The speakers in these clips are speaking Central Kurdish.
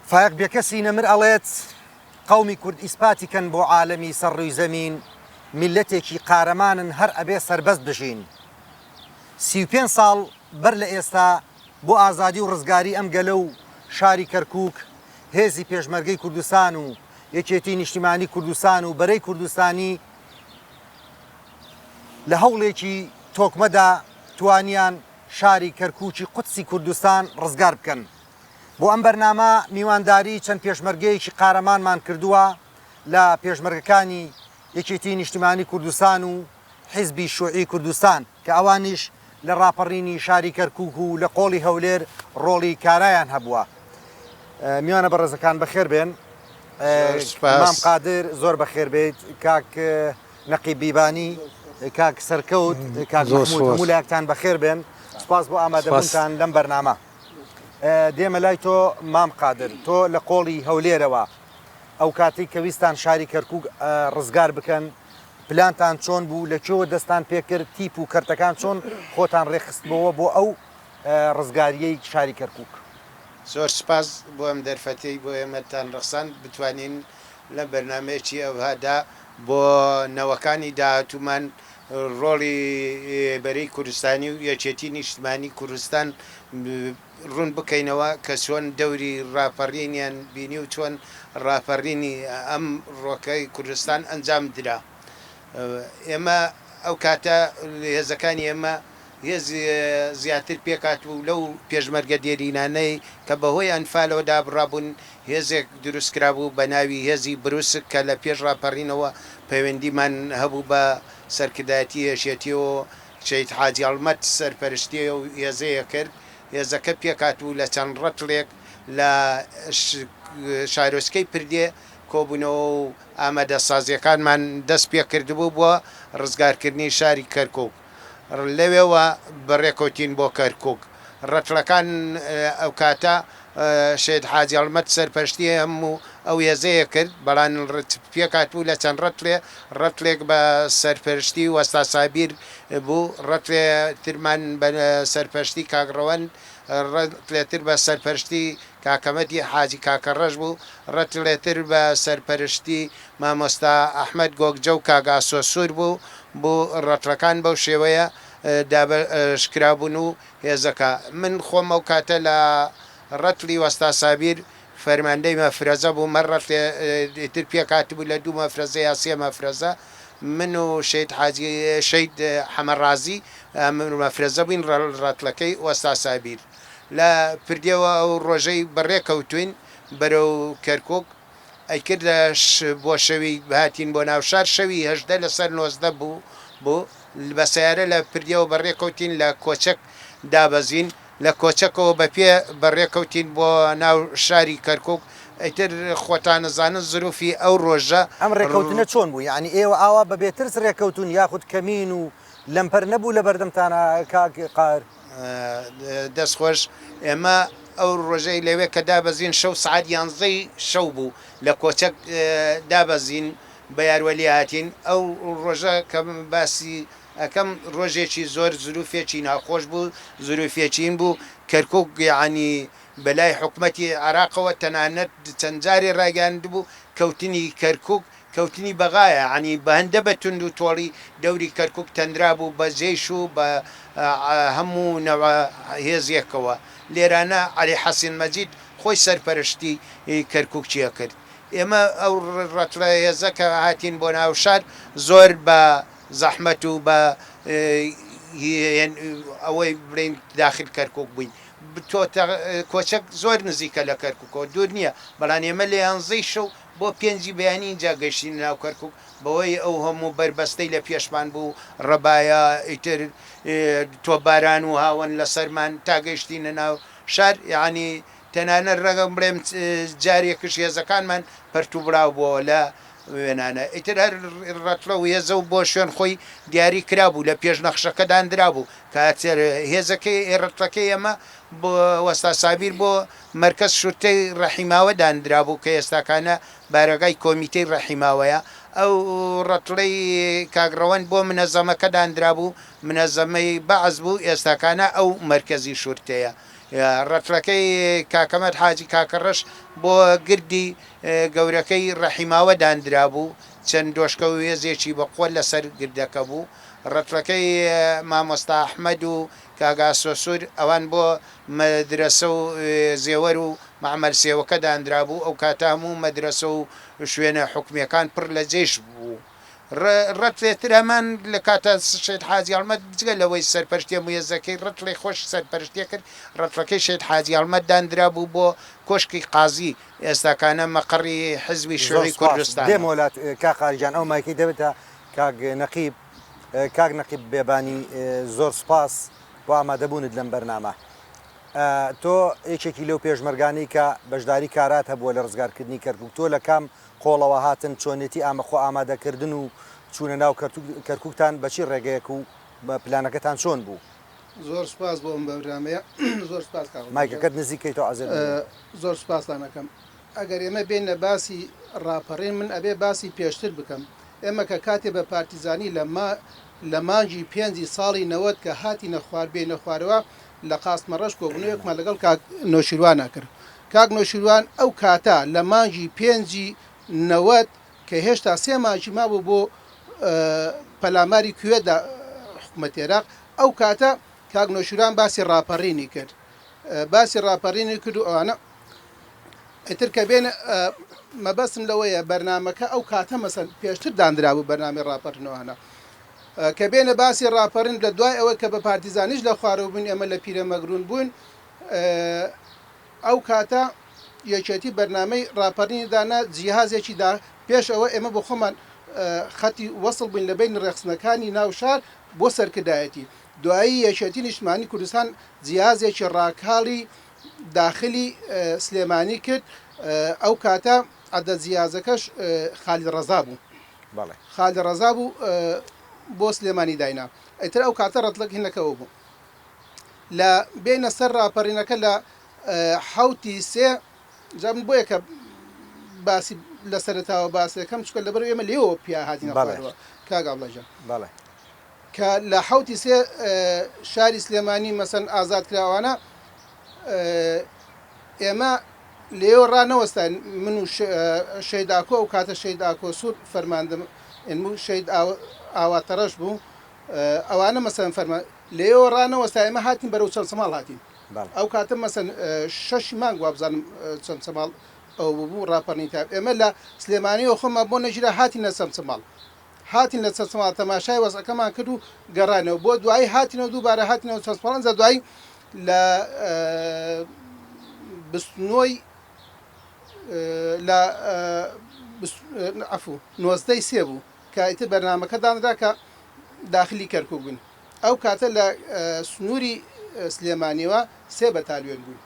فایەق بێکەسی نەمر ئەڵێت، قەومی کورد ئیسپاتی کەن بۆ عالەمی سەر ڕووی زەمین، میللەتێکی قارەمانن هەر ئەبێ سەربەست بژین. 35 ساڵ بەر لە ئێستا بۆ ئازادی و ڕزگاری ئەم گەلە و شاری کەرکووک هێزی پێشمەرگەی کوردستان و یەکێتی نیشتیمانی کوردستان و بەرەی کوردستانی لە هەوڵێکی تۆکمەدا توانیان شاری کەرکووکی قودسی کوردستان ڕزگار بکەن. بۆ ئەم بەرنامە میوانداری چەند پێشمەرگەیەکی قارەمانمان کردووە لە پێشمەرگەکانی یەکێتی نیشتیمانی کوردستان و حیزبی شوعی کوردستان کە ئەوانیش لە ڕاپەڕینی شاری کەرکوک و لە قۆڵی هەولێر ڕۆڵی کارایان هەبووە. میوانە بەڕێزەکان بەخێر بێن. مام قادر زۆر بەخێر بێیت. کاک نەقیب بیبانی، کاک سەرکەوت، کاک مەحمود هەموو لایەکتان بەخێر بێن. سوپاس بۆ ئامادەبوونتان لەم بەرنامە. دێمە لای تۆ مام قادر، تۆ لە قۆڵی هەولێرەوە ئەو کاتەی کە ویستان شاری کەرکوک ڕزگار بکەن پلانتان چۆن بوو، لە کوێوە دەستان پێکرد، تیپ و کەرتەکان چۆن خۆتان ڕێکخستبۆوە بۆ ئەو ڕزگارییەی شاری کەرکوک؟ زۆر سوپاس بۆ ئەم دەرفەتەی بۆ ئێمەتان ڕەخساند بتوانین لە بەرنامەیەکی ئەوهادا بۆ نەوەکانی داهاتوومان ڕۆڵی بەرەی کوردستانی و یەکێتی نیشتمانی کوردستان ڕوون بکەینەوە کە چۆن دەوری ڕاپەڕینیان بینی و چۆن ڕاپەڕینی ئەم ڕۆکەی کوردستان ئەنجام درا. ئێمە ئەو کاتە هێزەکانی ئێمە هێز زیاتر پێکهاتبوو لەو پێشمەرگە دێرینانەی کە بەهۆی ئەنفالەوە دابڕابوون، هێزێک دروستکرابوو بە ناوی هێزی بروسک کە لە پێش ڕاپەڕینەوە پەیوەندیمان هەبوو بە سەرکردایەتی یەکێتیەوە، شەهید حاجی هەڵمەت سەرپەرشتی ئەو هێزەی ئەکرد، هێزەکە پێکهاتبوو لە چەند ڕەتڵێک لە شارۆچکەی پردێ کۆبوونەوە و ئامادەسازییەکانمان دەست پێکردبوو بۆ ڕزگارکردنی شاری کەرکوک. لەوێوە بەڕێکەوتین بۆ کەرکوک. ڕەتڵەکان ئەوکاتە شەهید حاجی هەڵمەت سەرپەرشتی هەموو ئەو هێزەیە کرد، بەڵام پێکهاتبوو لە چەند ڕەتڵێ، ڕەتڵێک بە سەرپەرشتی وەستا سابیر بوو، ڕەتڵێ ترمان بە سەرپەرشتی کاک ڕەوەند، ڕەتڵێ تر بە سەرپەرشتی کاکەمەدی حاجی کاکەڕەش بوو، ڕەتڵێ تر بە سەرپەرشتی مامۆستا ئەحمەد گۆگجە و کاک ئاسۆ سوور بوو، بوو، ڕەتڵەکان بەو شێوەیە دابەشکرابوون و هێزەکە. من خۆم ئەو کاتە لە ڕەتڵی وەستا سابیر فەرماندەی مەفرەزە بووم، هەر ڕەتڵێ تر پێکهاتبوو لە دوو مەفرەزە یا سێ مەفرەزە، من و شەهید حاجی شەهید حەمە ڕازی مەفرەزە بووین ڕەتڵەکەی وەستا سابیر. لە پردێوە ئەو ڕۆژەی بەڕێ کەوتووین بەرەو کەرکووک، ئەیکردە بۆ شەوی هاتین بۆ ناو شار، شەوی 18 لەسەر 19 بوو بوو، بە سەیارە لە پردێوە بەڕێ کەوتین لە کۆچەک دابەزین، لە کۆچەکەوە بە پێ بەڕێ کەوتین بۆ ناو شاری کەرکووک، ئیتر خۆتان ئەزانن زروفی ئەو ڕۆژە. ئەم ڕێکەوتنە چۆن بوو؟ یەعنی ئێوە ئاوا بە بێ ترس ڕێکەوتوون یاخود کەمین و لەمپەر نەبوو لە بەردەمتانا کاک قاهر؟ دەست خۆش، ئێمە ئەو ڕۆژەی لەوێ کە دابەزین شەو سەعات یانزەی شەو بوو لە کۆچەک دابەزین بە یاروەلی هاتین، ئەو ڕۆژە کە باسی ئەکەم ڕۆژێکی زۆر زروفێکی ناخۆش بوو، زروفێکین بوو کەرکوک یەعنی بەلای حکومەتی عێراقەوە تەنانەت چەند جارێ ڕایگەیاندبوو کەوتنی کەرکوک کەوتنی بەغایە یانی بەهەندە بە توند و تۆڵی دەوری کەرکوک تەنرابوو بە جەیش و بە هەموو نەوعە هێزێکەوە لێرانە عەلی حەسین مەجید خۆی سەرپەرشتی کەرکوکچی ئەکرد ئێمە ئەو ڕەتڵە هێزە کە هاتین بۆ ناو شار زۆر بە زەحمەت و بە ئەوەی بڵێین داخل کەرکوک بووین تۆ کۆچەک زۆر نزیکە لە کەرکوکەوە دوور نییە بەڵام ئێمە لە یانزەی شەو بۆ پێنجی بەیانی ئینجا گەیشتینە ناو کەرکوک، بەهۆی ئەو هەموو بەربەستەی لە پێشمان بوو، ڕەبایە، ئیتر تۆپباران و هاوەن لەسەرمان تا گەیشتینە ناو شار، یەعنی تەنانەت ڕەنگە بڵێم جارێکش هێزەکانمان پەرتوبڵاو بووەوە لە وێنانە، ئیتر هەر ڕەتڵە و هێزە و بۆ شوێن خۆی دیاری کرابوو، لە پێش نەخشەکە داندرابوو کە هێزەکەی ڕەتڵەکەی ئێمە بۆ وەستا سابیر بۆ مەرکەز شورتەی ڕەحیماوە داندرابوو کە ئێستاکانە بارەگای کۆمیتەی ڕەحیماوەیە. ئەو ڕەتڵەی کاک ڕەوەند بۆ منەزەمەکە داندرابوو، منەزەمەی بەعس بوو، ئێستاکانە ئەو مەرکەزی شورتەیە. ڕەتڵەکەی کاکەمەد حاجی کاکەڕەش بۆ گردی گەورەکەی ڕەحیماوە داندرابوو، چەند دۆشکە و وێزێکی بە قوەت لەسەر گردەکە بوو. ڕەتڵەکەی مامۆستا ئەحمەد و کاک ئاسۆ سوور ئەوان بۆ مەدرەسە و زێوەر و مەعمەل سێوەکە داندرابوو، ئەو کاتە هەموو مەدرەسە و شوێنە حکومییەکان پڕ لە جەیش بوو. ڕەتڵێ تر هەمان لە کاتە شەهید حاجی هەڵمەت جگە لەوەی سەرپەرشتی هەموو هێزەکەی ڕەتڵێ خۆش سەرپەرشتی کرد، ڕەتڵەکەی شەهید حاجی هەڵمەت داندرابوو بۆ کۆشکی قازی ئێستاکانە مەقەڕی حزبی زۆر شیوعی سوپاس. کوردستانە. دێمەوە لات کاک قاری گیان ئەو مایکەی دەبێتە کاک نەقیب. کاک نەقیب بێبانی زۆر سوپاس بۆ ئامادەبوونت لەم بەرنامە. تۆ یەکێکی لەو پێشمەرگانەی کە بەشداری کارات هەبووە لە ڕزگارکردنی کەرکوک تۆ لە کام قۆڵەوە هاتن چۆنێتی ئامە خۆ ئامادەکردن و چوونە ناو کەرکوکتان بە چی ڕێگەیەک و پلانەکەتان چۆن بوو؟ زۆر سوپاس بۆ ئەم بەرنامەیە زۆر سوپاس کاک عەبدوڵا جان. مایکەکەت نزیک کەیتەوە عەزێت نەبێ. زۆر سوپاستان ئەکەم. ئەگەر ئێمە بێینە باسی ڕاپەڕین من ئەبێ باسی پێشتر بکەم. ئێمە کە کاتێ بە پارتیزانی لە ما لە مانگی پێنجی ساڵی 90 کە هاتینە خوار بێینە خوارەوە لە قاسمەڕەش کۆبوونەوەیەکمان لەگەڵ کاک نۆشیروانا کرد. کاک نۆشیروان ئەو کاتە لە مانگی پێنجی 90 کە هێشتا سێ مانگی مابوو بۆ پەلاماری کوێت دا حکومەتی عێراق، ئەو کاتە کاک نۆشیروان باسی ڕاپەڕینی کرد باسی ڕاپەڕینی کرد و ئەوانە ئیتر کە بێنە مەبەستم لەوەیە بەرنامەکە ئەو کاتە مەسەن پێشتر دانرابوو بەرنامەی ڕاپەڕین ئەوانە کە بێنە باسی ڕاپەڕین لە دوای ئەوەی کە بە پارتیزانیش لە خوارەوە بووین ئێمە لە پیرەمەگرون بووین ئەو کاتە یەکێتی بەرنامەی ڕاپەرینی دانا جیهازێکی دا پێش ئەوە ئێمە بۆ خۆمان خەتی وەسڵ بووین لە بەینی ڕێکخستنەکانی ناو شار بۆ سەرکردایەتی دوایی یەکێتی نیشتمانی کوردستان جیهازێکی ڕاکاڵی داخلی سلێمانی کرد ئەو کاتە عەدە جیازەکەش خالید ڕەزا بوو بەڵێ. خالید ڕەزا بوو بۆ سلێمانی داینا ئیتر ئەو کاتە ڕەتڵەک هینەکەوە بوو لە بێینە سەر ڕاپەرینەکە لە حەوتی سێ جا من بۆیە کە باسی لە سەرەتاوە باسەکەم چونکە لەبەر ئێمە لێوە پیا هاتینە بەڵێ. خوارەوە کاک عەبدوڵا گیان بەڵێ. کە لە حەوتی سێ شاری سلێمانی مەسەن ئازاد کراوانە ئێمە لێوە ڕانەوەستاین من و شەهید ئاکۆ ئەو کاتە شەهید ئاکۆ سوور فەرماندەم و شەهید ئاواتەڕەش بوو ئەوانە مەسەن فەرمان لێوە ڕانەوەستا ئێمە هاتین بەرەو چەمچەماڵ هاتین بەڵێ. ئەو کاتە مەسەن شەش مانگ وابزانم چەمچەماڵ ئەو بوو ڕاپەڕین تا ئێمە لە سلێمانیەوە خۆمان بۆ نەگیرا هاتین لە چەمچەماڵ هاتین لە چەمچەماڵ تەماشای وەزعەکەمان کرد و گەڕاینەوە بۆ دوایی هاتینەوە دووبارە هاتینەوە چەمچەماڵ ئەنجا دوایی لە بستنۆی لە عەفو نۆزدەی سێ بوو کە ئیتر بەرنامەکە دانرا کە داخلی کەرکوک بووین ئەو کاتە لە سنووری سلێمانیەوە سێ بەتالیۆن بووین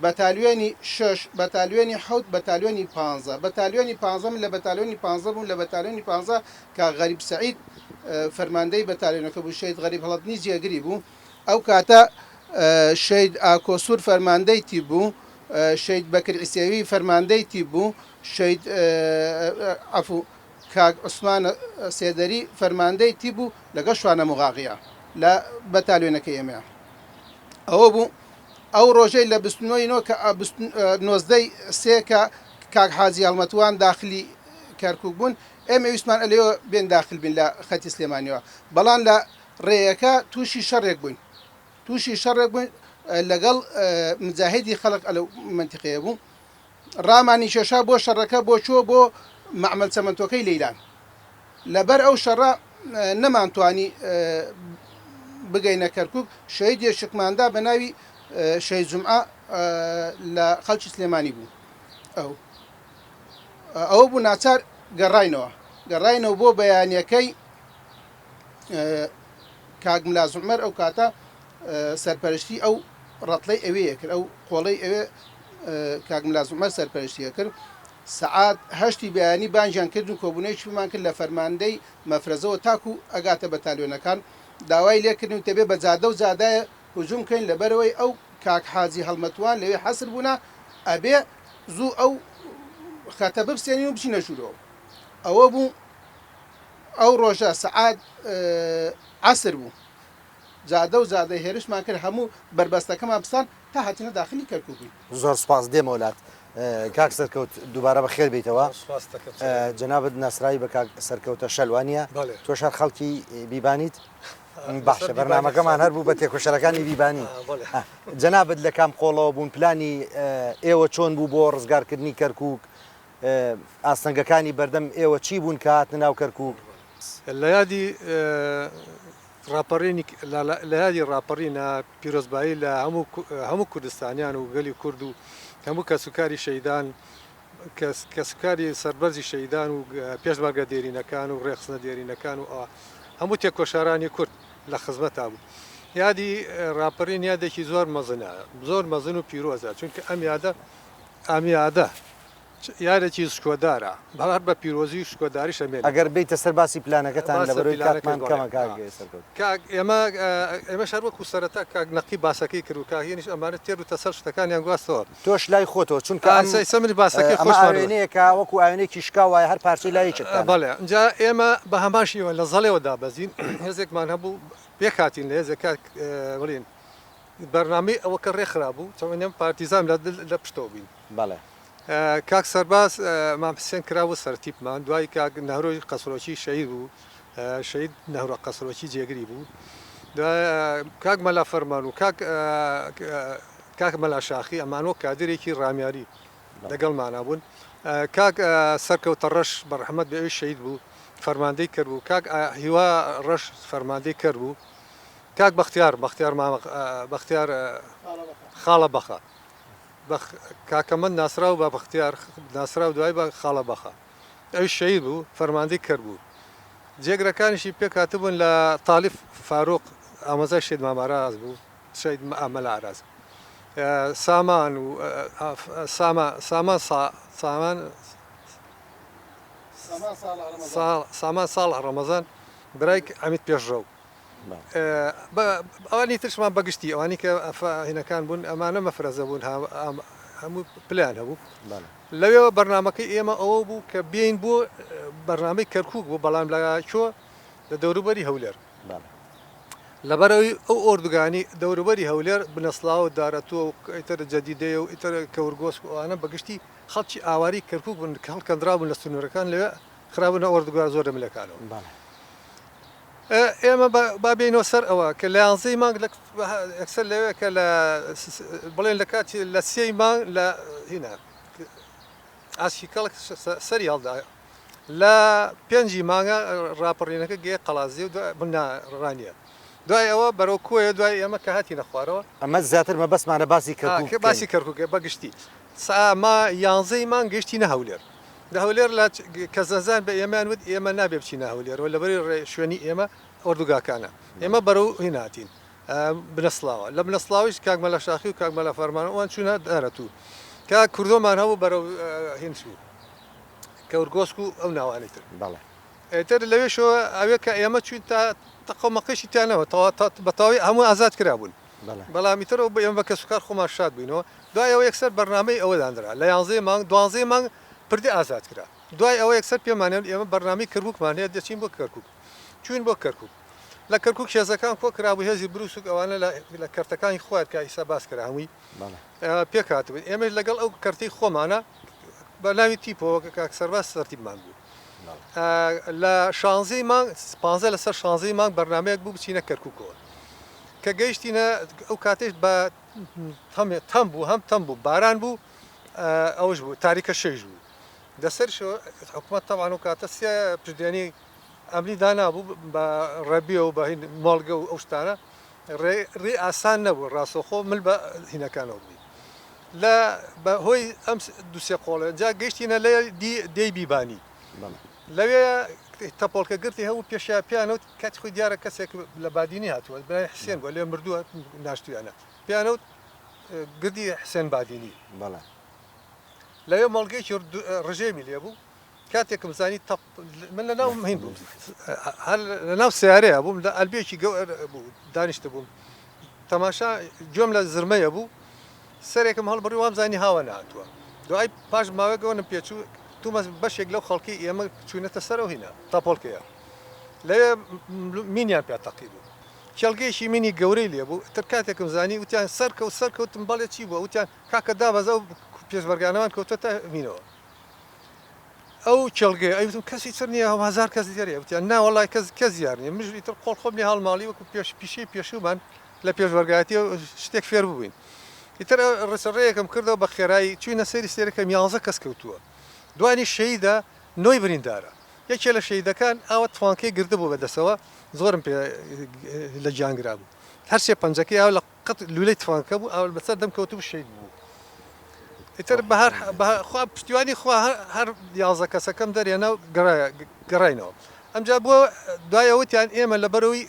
بەتالیۆنی شەش بەتالیۆنی حەوت بەتالیۆنی پانزە بەتالیۆنی پانزە من لە بەتالیۆنی پانزە بووم لە بەتالیۆنی پانزە کاک غەریب سەعید فەرماندەی بەتالیۆنەکە بوو شەهید غەریب هەڵەدنی جێگری بوو ئەو کاتە شەهید ئاکۆسوور فەرماندەی تیپ بوو شەهید بەکر عیسێوی فەرماندەی تیپ بوو شەهید عەفوو کاک عوسمان سێدەری فەرماندەی تیپ بوو لەگەڵ شوانە موغاغیە لە بەتالیۆنەکەی ئێمەیان ئەوە بوو ئەو ڕۆژەی لە 29 ی نۆ کە 19 سێ کە کاک حاجی هەڵمەتوان داخلی کەرکوک بوون ئێمە ویستمان ئەلێوە بێن داخل بین لە خەتی سلێمانیەوە بەڵام لە ڕێیەکە تووشی شەڕێک بووین تووشی شەڕێک بووین لەگەڵ مجاهیدی خەڵک ئەلەو مەنتیقەیە بوو ڕامانی کێشا بۆ شەڕەکە بۆ چووە بۆ مەعمەل چەمەنتۆکەی لەیلان. لەبەر ئەو شەڕە نەمانتوانی بگەینە کەرکوک، شەهیدێکشکماندا بە ناوی شەهید جومعە لە خەڵکی سلێمانی بوو. ئەو ئەوە بوو ناچار گەڕاینەوە. گەڕاینەوە بۆ بەیانیەکەی کاک ملاز عومەر ئەو کاتە سەرپەرشتی ئەو ڕەتڵەی ئەوێیە کرد ئەو قۆڵەی ئەوێ کاک ملاز عومەر سەرپەرشتیە کرد سەعات هەشتی بەیانی بانگیان کردن و کۆبوونەوەیەکیمان کرد لە فەرماندەی مەفرەزەوە تاکو ئەگاتە بەتالیۆنەکان داوای لێکردن و دەبێ بە جادە و جادایە هجوم کەین لەبەرئەوەی ئەو کاک حاجی هەڵمەتوان لەوێ حەسر بوونە ئەبێ زوو ئەو خەتە بپسێنین و بچینە ژوورەوە ئەوە بوو ئەو ڕۆژە سەعات عەسر بوو جادە و جادە هێرشمان کرد هەموو بەربەستەکەمان پسان. تا هاتینە داخلی کەرکوک بووین. زۆر سوپاس دێمەوە لات کاک سەرکەوت دووبارە بەخێر بێیتەوە. سوپاست دەکەم سەرۆک. جەنابت ناسراوی بە کاک سەرکەوتە شەل وانیە؟ بەڵێ. تۆش هەر خەڵکی بیبانیت؟ لەسەر باشە بیبانی بەرنامەکەمان قسە هەر بوو بە تێکۆشەرەکانی بیبانی. بەڵێ. جەنابت لە کام قۆڵەوە بوون پلانی ئێوە چۆن بوو بۆ ڕزگارکردنی کەرکوک؟ ئاستەنگەکانی بەردەم ئێوە چی بوون کە هاتنە ناو کەرکوک؟ لە یادی ڕاپەڕینی لە یادی ڕاپەڕینە پیرۆزبایی لە هەموو هەموو کوردستانیان و گەلی کورد و هەموو کەسوکاری شەهیدان کەسوکاری سەربەرزی شەهیدان و پێشمەرگە دێرینەکان و ڕێکخستنە دێرینەکان و هەموو تێکۆشارانی کورد لە خزمەتا بوو. یادی ڕاپەڕین یادێکی زۆر مەزنە زۆر مەزن و پیرۆزە چونکە ئەم یادە ئەم یادە یارێکی شکۆدارە هەر بە پیرۆزی و شکۆداریش ئەمێنێتەوە. ئەگەر بێیتە سەر باسی پلانەکەتان باسە لەبەرەوەی پیلانەکەی کاتمان بەڵێ کەمە کاک سەرکەوت. کاک ئێمە ئێمەش هەر وەکو سەرەتا کاک نەقیب باسەکەی کرد و کاک هێنیش ئەمانە تێر و تەسەل شتەکانیان گواستەوە. تۆش لای خۆتەوە چونکە ئەم ئا ئیستا منیش باسەکەی ئەمە خۆشمان و. ئاوێنەیەکە وەکو ئاوێنەیەکی شکاو وایە هەر پارچەی لای یەکێکتانە. بەڵێ ئینجا ئێمە بە هەمان شیوە لە زەڵێوە دابەزین هێزێکمان هەبوو پێکهاتین لە هێزێک کاک بڵێین بەرنامەی ئەوەکە ڕێکخرابوو چۆن ئێمە پارتیزان لە لە پشتەوە بووین. بەڵێ. کاک سەرباز مام حسێن کرابوو سەرتیپمان دوای کاک نەهرۆی قەسرۆکی شەهید بوو شەهید نەهرۆ قەسرۆکی جێگری بوو دوای کاک مەلا فەرمان و کاک کاک مەلا شاخی ئەمان وەک کادرێکی ڕامیاری لەگەڵمانا بوون کاک سەرکەوتە ڕەش بە ڕەحمەت بێ ئەویش شەهید بوو فەرماندەی کەر بوو کاک هیوا ڕەش فەرماندەی کەر بوو کاک بەختیار بەختیار مامە بەختیار خاڵە بەخە بە کاکەمەند ناسراو بە بەختیار ناسراو دوای بە خاڵە بەخە ئەویش شەهید بوو فەرماندەی کەر بوو جێگرەکانیشی پێکهاتبوون لە تالیب فاروق ئامۆزای شەهید مام ئاراز بوو شەهید مەلا ئاراز سامان و سامان سامان سامان سامان ساڵح ڕەمەزان برای عەمید پێشڕەو ئەوانی ترشمان بەگشتی ئەوانی کە هینەکان بوون ئەمانە مەفرەزە بوون هەموو پلیان هەبوو لەوێوە بەرنمەکەی ئێمە ئەوە بوو کە بین بۆ بەرنمەی کەرکک بوو بەڵام لە چۆ لە دەوروبەری هەولێر لەبەرەوەی ئەو ئۆردوگانی دەوروبەری هەولێر بنەسڵاوە دارەتووە و ئیتر جەدیدەیە و ئیتر کەورگۆسک و ئەوانە بەگشتی خەڵکی ئاواری کەرکک بوون کە هەڵکەندرابوون لە سنوورەکان لەوێ خرابوونە ئۆردوگا زۆر لە ملەکانەوە. ئێمە با بێینەوە سەر ئەوە کە لە یانزەی مانگ لە یەکسەر لەوێ کە لە بڵێن لە کاتی لە سێی مانگ لە هینا ئاسکی کەڵک سەری هەڵدا لە پێنجی مانگە ڕاپەڕینەکە گەیە قەڵازی و بنا ڕانیە دوای ئەوە بەرەو کۆیە دوای ئێمە کە هاتینە خوارەوە ئەمە زیاتر مەبەستمانە باسی کەرکوک بکەین. باسی کەرکوک بە گشتی سا ما یانزەی مانگ گەیشتینە هەولێر لە هەولێر لە کەسنەزان بە ئێمەیان وت ئێمە نابێ بچینە هەولێرەوە لەبەری ڕێ شوێنی ئێمە ئۆردوگاکانە ئێمە بەرەو هین هاتین بنەسڵاوە لە بنەسڵاویش کاک مەلا شاخی و کاک مەلا فەرمان ئەوان چوونە دارەتوو کاک کوردۆمان هەبوو بەرەو هین چوو کەورگۆسک و ئەو ناوانەی تر بەڵێ. ئیتر لەوێشەوە ئەوێ کە ئێمە چووین تا تەقە و مەقەیشی تیا نەبوو تەوا بە تەواوی هەموو ئازاد کرابوون بەڵام ئیتر ئەو ئێمە بە کەسوکار خۆمان شاد بووینەوە دوای ئەوە یەکسەر بەرنامەی ئەوە دانرا لە یانزەی مانگ دوانزەی مانگ پردی ئازاد کرا دوای ئەوە یەکسەر پێمان ئێمە بەرنامەی کەرکوکمان هەیە دەچین بۆ کەرکوک چوین بۆ کەرکوک لە کەرکوک هێزەکان کۆ کرابوو هێزی بروسک ئەوانە لە کەرتەکانی خۆیان کە ئیسا باس کرا هەمووی پێک هاتبوون ئێمەش لەگەڵ ئەو کەرتەی خۆمانە بە ناوی تیپەوە کە کاک سەرباز سەرتیپمان بوو لە شانزەی مانگ پانزە لەسەر شانزەی مانگ بەرنامەیەک بوو بچینە کەرکوکەوە کە گەیشتینە ئەو کاتێش بە تەم بوو هەم تەم بوو باران بوو ئەوش بوو تاریکە شەویش بوو دەسەرشەوە حکومەت تەبعەن ئەو کاتە سێ پشتێنی ئەمنی دانابوو بە ڕەبیە و بە مۆڵگە و ئەو شتانە ڕێ ئاسان نەبوو ڕاستەوخۆ مل بە هینەکانەوە بووی لە بە هۆی ئەم دوسێ قۆڵێ جا گەیشتینە لە دێی بیبانی لەوێ تەپۆڵکە گرتی هەبوو پێشیا پیانەوت کاتی خۆی دیارە کەسێک لە بادینی هاتووە برای حسێن بووە لێ مردووە ناشتویانە پیانەوت گردی حسێن بادینی بەڵێ لەوێ مۆڵگەیەکی ڕژێمی لێ بوو کاتێکم زانی تەپ من لە ناو هین بووم هەر لە ناو سیارەیە بووم لە ئەلبێکی گەور بوو دانیشتە بووم تەماشا گوێم لە زرمەیە بوو سەرێکم هەڵبڕی وام زانی هاوە نهاتووە دوای پاش ماوەیەک پێچوو تومە بەشێک لەو خەڵکی ئێمە چوونەتە سەر ئەو هینە تاپۆڵکەیە لەوێ مینیان پێ تەقی بوو. کێڵگەیەکی مینی گەورەی لێ بوو، ئیتر کاتێکم زانی وتیان سەرکەوت، سەرکەوتم بەڵێ چی بووە، وتیان کاکە دابەزە ئەو پێشمەرگانەمان کەوتووەتە مینەوە. ئەو کێڵگەیە، ئەی وتم کەسی تر نییە، هەزار کەس لێرەیە، وتیان نا وەڵای کەس کەس دیار نییە، منیش ئیتر قۆڵ خۆم لێ هەڵماڵی وەکو پێش پیشەی پێشوومان لە پێشمەرگایەتی شتێک فێر ببووین. ئیتر ڕێیەکم کردەوە بە خێرایی چووینە سەیری سەیرەکەم یانزە کەس کەوتووە، دوانی شەهیدە نۆی بریندارە. یەکێ لە شەهیدەکان ئاوە توانکەی گردبوو بە دەسەوە زۆرم پێ لە گیان گرابوو. هەر سێ پەنجەکەی ئاو لە قەت لوولەی تفەنگەکە بوو ئاو بەسەر دەم کەوتبوو شەهید بوو. ئیتر بە هەر خوا پشتیوانی خوا هەر یانزە کەسەکەم دەرهێنا و گەڕاینەوە. ئەمجا بۆ دوای ئەوە وتیان ئێمە لەبەرئەوەی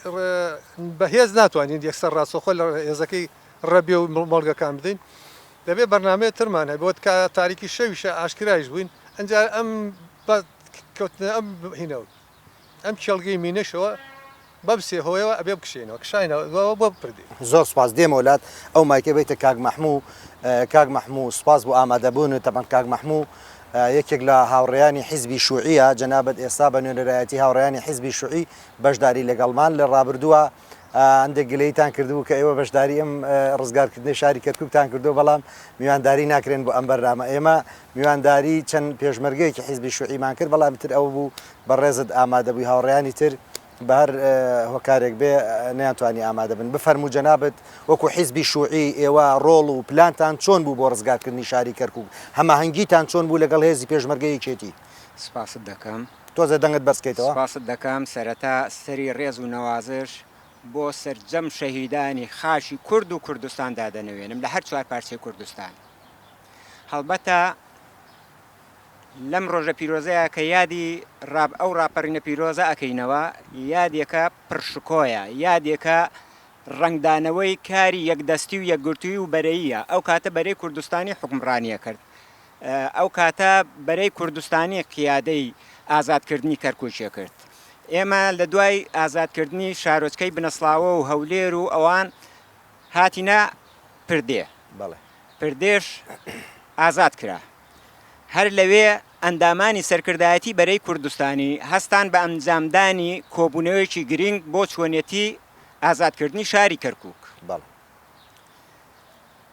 بە هێز ناتوانین یەکسەر ڕاستەوخۆ لە هێزەکەی ڕەبێ و مۆڵگەکان بدەین دەبێ بەرنامەیە ترمان هەبێ وەک تاریکی شەویشە ئاشکرایش بووین ئەنجا ئەم بە کەوتنە ئەم هینە ئەم کێڵگەی مینەشەوە بەم سێ هۆیەوە ئەبێ بکشێینەوە کشاینەوە دواوە بۆ پردێ. زۆر سوپاس دێمەوە لات ئەو مایکە بەیتە کاک مەحموو کاک مەحموو سوپاس بۆ ئامادەبوونت تەبعەن کاک مەحموو یەکێک لە هاوڕێیانی حیزبی شوعیە جەنابت ئێستا بە نوێنەرایەتی هاوڕێیانی حیزبی شوعی بەشداری لەگەڵمان لە ڕابردووە هەندێک گلەیتان کردبوو کە ئێوە بەشداری ئەم ڕزگارکردنەی شاری کەرکوکتان کردووە، بەڵام میوانداری ناکرێن بۆ ئەم بەرنامە. ئێمە میوانداری چەند پێشمەرگەیەکی حیزبی شوعیمان کرد، بەڵام ئیتر ئەوە بوو بەڕێزت ئامادەبووی، هاوڕێیانی تر بە هەر هۆکارێک بێ نەیانتوانی ئامادە بن. بفەرموو جەنابت وەکو حیزبی شوعی ئێوە ڕۆڵ و پلانتان چۆن بوو بۆ ڕزگارکردنی شاری کەرکوک؟ هەماهەنگیتان چۆن بوو لەگەڵ هێزی پێشمەرگەی یەکێتی؟ سوپاست دەکەم. تۆزێ دەنگت بەرز کەیتەوە. سپاست دەکەم، سەرەتا سەری ڕێز و نەوازش بۆ سەرجەم شەهیدانی خاکی کورد و کوردستان دادەنەوێنم لە هەر چوارپارچەی کوردستان. هەڵبەتە لەم ڕۆژە پیرۆزەیا کە یادی ڕاب ئەو ڕاپەڕینە پیرۆزە ئەکەینەوە، یادێکە پڕ شکۆیە، یادێکە ڕەنگدانەوەی کاری یەکدەستی و یەکگرتووی و بەرەییە، ئەو کاتە بەرەی کوردستانی حوکمڕانی ئەکرد. ئەو کاتە بەرەی کوردستانی قیادەی ئازادکردنی کەرکوکی کرد. ئێمە لە دوای ئازادکردنی شارۆچکەی بنەسڵاوە و هەولێر و ئەوان هاتینە پردێ. پردێش ئازاد کرا. هەر لەوێ ئەندامانی سەرکردایەتی بەرەی کوردستانی هەستان بە ئەنجامدانی کۆبوونەوەیەکی گرینگ بۆ چۆنیەتی ئازادکردنی شاری کەرکوک.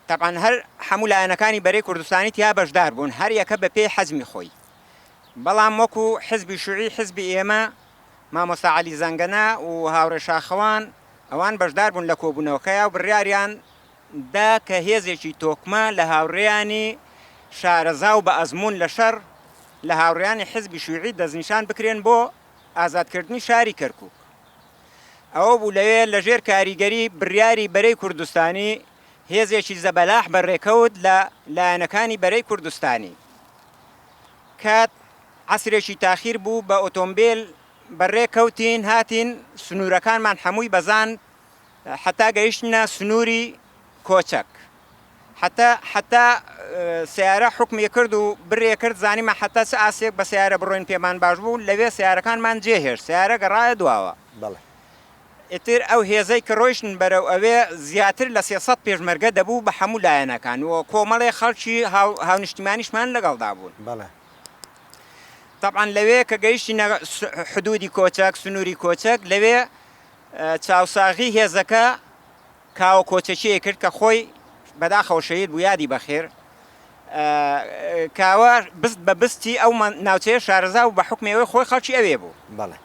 تەبعەن هەر هەموو لایەنەکانی بەرەی کوردستانی تیا بەشدار بوون هەر یەکە بە پێی حەجمی خۆی بەڵام وەکو حزبی شوعی حزبی ئێمە مامۆستا عەلی زەنگەنە و هاوڕێ شاخەوان ئەوان بەشدار بوون لە کۆبوونەوەکەیا و بڕیاریان دا کە هێزێکی تۆکمە لە هاوڕێیانی شارەزا و بە ئەزموون لە شەڕ لە هاوڕێیانی حزبی شوعی دەستنیشان بکرێن بۆ ئازادکردنی شاری کەرکوک. ئەوە بوو لەوێ لە ژێر کاریگەری بڕیاری بەرەی کوردستانی هێزێکی زەبەلاح بەڕێکەوت لە لایەنەکانی بەرەی کوردستانی. کات عەسرێکی تاخیر بوو بە ئۆتۆمبێل بەڕێ کەوتین هاتین سنوورەکانمان حەمووی بەزاند حەتا گەیشتینە سنووری کۆچەک. حەتا حەتا سەیارە حوکمی کرد و برێ کرد زانیمان حەتا چ ئاستێک بە سەیارە بڕۆین پێمان باش بوو لەوێ سەیارەکانمان جێ هێشت سەیارە گەڕایە دواوە بەڵێ. ئیتر ئەو هێزەی کە ڕۆیشتن بەرەو ئەوێ زیاتر لە 300 پێشمەرگە دەبوو بە هەموو لایەنەکان و کۆمەڵێ خەڵکی هاو هاونیشتیمانیشمان لەگەڵدا بوون. بەڵێ. تەبعەن لەوێ کە گەیشتینە حدودی کۆچەک سنووری کۆچەک لەوێ چاوساغی هێزەکە کاوە کۆچەکیی کرد کە خۆی بەداخەوە شەهید بوو یادی بەخێر کاوە بست بە بستی ئەو ناوچەیە شارەزا بوو بە حوکمی ئەوەی خۆی خەڵکی ئەوێ بوو. بەڵێ.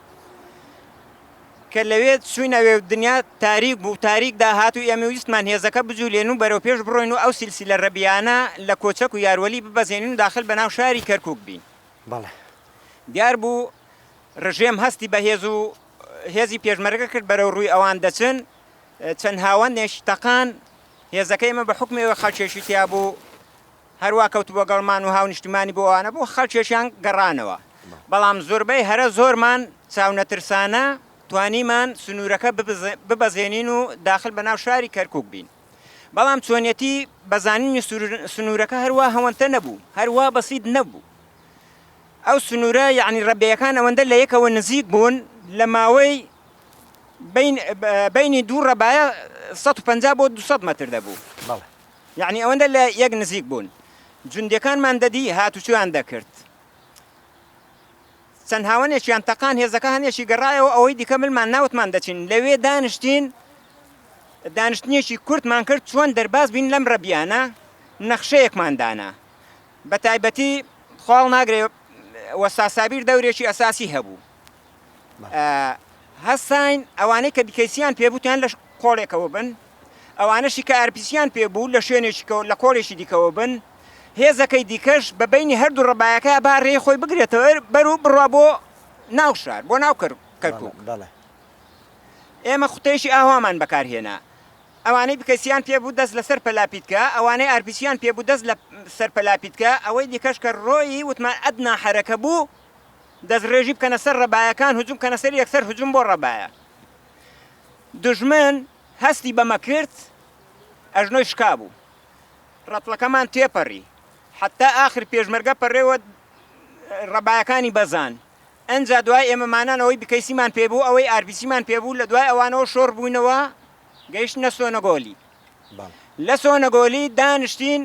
کە لەوێ چووین ئەوێ و دنیا تاریک بوو تاریک داهات و ئێمە ویستمان هێزەکە بجولێن و بەرەو پێش بڕۆین و ئەو سیلسیلە رەبیانە لە کۆچەک و یاروەلی ببەزێنین و داخل بە ناو شاری کەرکووک بین. بەڵێ. دیار بوو رژێم هەستی بە هێز و هێزی پێشمەرگە کرد بەرەو رووی ئەوان دەچن چەند هاوەنێکی تەقان، هێزەکەی ئێمە بە حوکمی ئەوەی خەڵکێکی تیا بوو هەروا کەوتبووە گەڵمان و هاونیشتیمانی بۆ ئەوانە بوو، خەڵکێکیان گەڕانەوە، بەڵام زۆربەی هەرە زۆرمان چاونەترسانە توانیمان سنوورەکە ببەزێنین و داخل بە ناو شاری کەرکووک بین. بەڵام چۆنیەتی بەزانینی سنوورەکە هەروا هەوەنتە نەبوو، هەروا بەسیت نەبوو. ئەو سنوورە یەعنی ڕەبێیەکان ئەوەندە لە یەکەوە نزیک بوون لە ماوەی بەینی دوو ڕەبایە 150 بۆ 200 مەتر دەبوو. بەڵێ. یەعنی ئەوەندە لە یەک نزیک بوون. جوندیەکانمان دەدی هاتوچۆیان دەکرد. چەند هاوەنێکیان تەقان هێزەکە هەنێکی گەڕایەوە ئەوەی دیکە ملمان ناوتمان دەچین لەوێ دانیشتین. دانیشتنێکی کورتمان کرد چۆن دەرباز بین لەم رەبیانە، نەخشەیەکمان دانا. بە تایبەتی خوا هەڵناگرێ وەستا سابیر دەورێکی ئەساسی هەبوو. هەستاین ئەوانەی کە بیکەیسیان پێ بوو تیان لە قۆڵێکەوە بن، ئەوانەشی کە ئارپیسیان پێ بوو لە شوێنێکی لە قۆڵێکی دیکەوە بن، هێزەکەی دیکەش بە بەینی هەردوو ڕەبایەکە با ڕێی خۆی بگرێتەوە بەر و بڕوا بۆ ناو شار بۆ ناو کەرکووک. ئێمە خوتەیەکی ئاوامان بەکار هێنا. ئەوانەی بکەسیان پێ بوو دەست لەسەر پەلاپیتکە، ئەوانەی ئارپیچیان پێ بوو دەست لە سەر پەلاپیتکە، ئەوەی دیکەش کە ڕۆیی وتمان ئەدنا حەرەکە بوو دەستڕێژی بکەنە سەر ڕەبایەکان هجوم بکەنە سەر یەکسەر هجوم بۆ ڕەبایە. دوژمن هەستی بەمە کرد ئەژنۆی شکابوو. ڕەتڵەکەمان تێپەڕی. حەتا ئاخر پێشمەرگە پەڕێوە ڕەبایەکانی بەزان. ئنجا دوای ئێمە مانان ئەوەی بکەیسیمان پێ بوو ئەوەی ئارپیچیمان پێ بوو لە دوای ئەوانەوە شۆڕ بووینەوە گەیشتنە سۆنەگۆلی. لە سۆنەگۆلی دانیشتین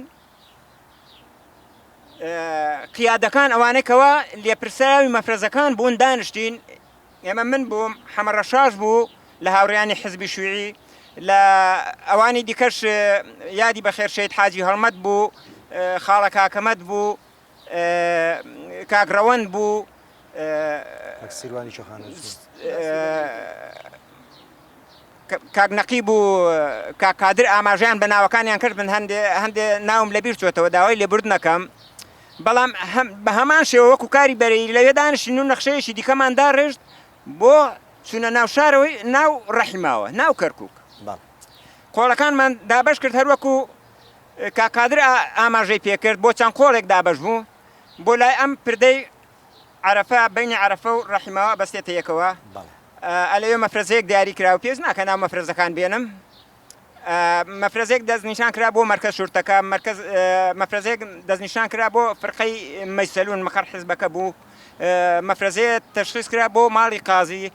قیادەکان ئەوانەی کەوا لێپرسراوی مەفرەزەکان بوون دانیشتین ئێمە من بووم حەمە ڕەشاش بوو لە هاوڕیانی حزبی شوعی لە ئەوانی دیکەش یادی بەخێر شەید حاجی هەڵمەت بوو خاڵە کاکەمەت بوو کاک ڕەوەند بوو سیروانی چۆخانە کاک نەقیب و کاک قادر ئاماژەیان بە ناوەکانیان کرد من هەندێ هەندێ ناوم لەبیر چۆتەوە داوای لێبوردن ئەکەم بەڵام بە هەمان شێوە وەکو کاری بەرەیی لەوێ دانیشتین و نەخشەیەکی دیکەمان داڕشت بۆ چوونە ناو شارەوەی ناو ڕەحیماوە ناو کەرکک قۆڵەکانمان دابەش کرد هەروەکو کاک قادر ئاماژەی پێکرد بۆ چەند قۆڵێک دابەش بوو بۆ لای ئەم پردەی عەرەفە بەینی عەرەفە و ڕەحیماوە ئەبەستێتە یەکەوە ئەلەوێ مەفرەزەیەک دیاری کرا و پێویست ناکە ناو مەفرەزەکان بێنم مەفرەزێک دەستنیشان کرا بۆ مەرکەز شورتەکە مەرکەز مەفرەزێک دەستنیشان کرا بۆ فرقەی مەیسەلون مقەر حزبەکە بوو مەفرەزەیە تەشخیص کرا بۆ ماڵی قازی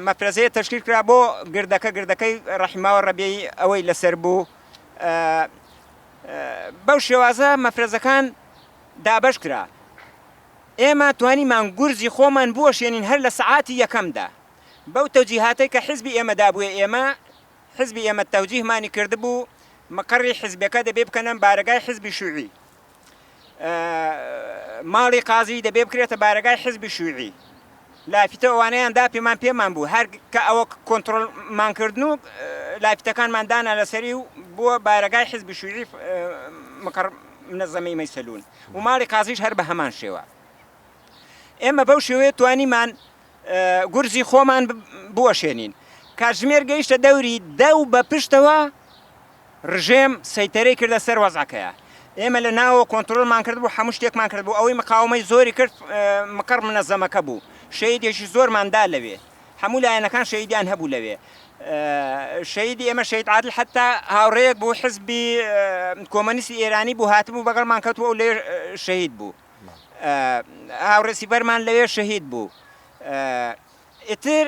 مەفرەزەیە تەشکیل کرا بۆ گردەکە گردەکەی ڕەحیماوە ڕەبیعی ئەوەی لەسەر بوو بەو شێوازە مەفرەزەکان دابەش کرا. ئێمە توانیمان گورزی خۆمان بوەشێنین هەر لە سەعاتی یەکەمدا. بەو تەوجیهاتەی کە حیزبی ئێمە دابوویە ئێمە، حیزبی ئێمە تەوجیهمانی کردبوو مقەڕی حیزبەکە دەبێ بکەنە بارەگای حیزبی شیوعی. ماڵی قازی دەبێ بکرێتە بارەگای حیزبی شیوعی. لافیتە ئەوانەیان دا پێمان پێمان بوو هەر کە ئەوە کۆنتڕۆڵمان کردن و لافیتەکانمان دانا لەسەری و بووە بارەگای حیزبی شیوعی مقەڕ منەزەمەی مەیسەلوون و ماڵی قازیش هەر بە هەمان شێوە. ئێمە بەو شێوەیە توانیمان گورزی خۆمان بوەشێنین. کاتژمێر گەیشتە دەوری دە و بە پشتەوە ڕژێم سەیتەرەی کردە سەر وەزعەکەیا. ئێمە لە ناوەوە کۆنترۆڵمان کردبوو، هەموو شتێکمان کردبوو. ئەوەی مقاوەمەی زۆری کرد مقەڕ منەزەمەکە بوو. شەهیدێکی زۆرمان دا لەوێ. هەموو لایەنەکان شەهیدیان هەبوو لەوێ. شەهیدی ئێمە شەهید عادل حەتا هاوڕێیەک بوو حزبی کۆمەنیستی ئێرانی بوو هاتبوو بەگەڵمان کەوتبوو ئەو لەوێ شەهید بوو. هاوڕێ سیبەرمان لەوێ شەهید بوو. ئیتر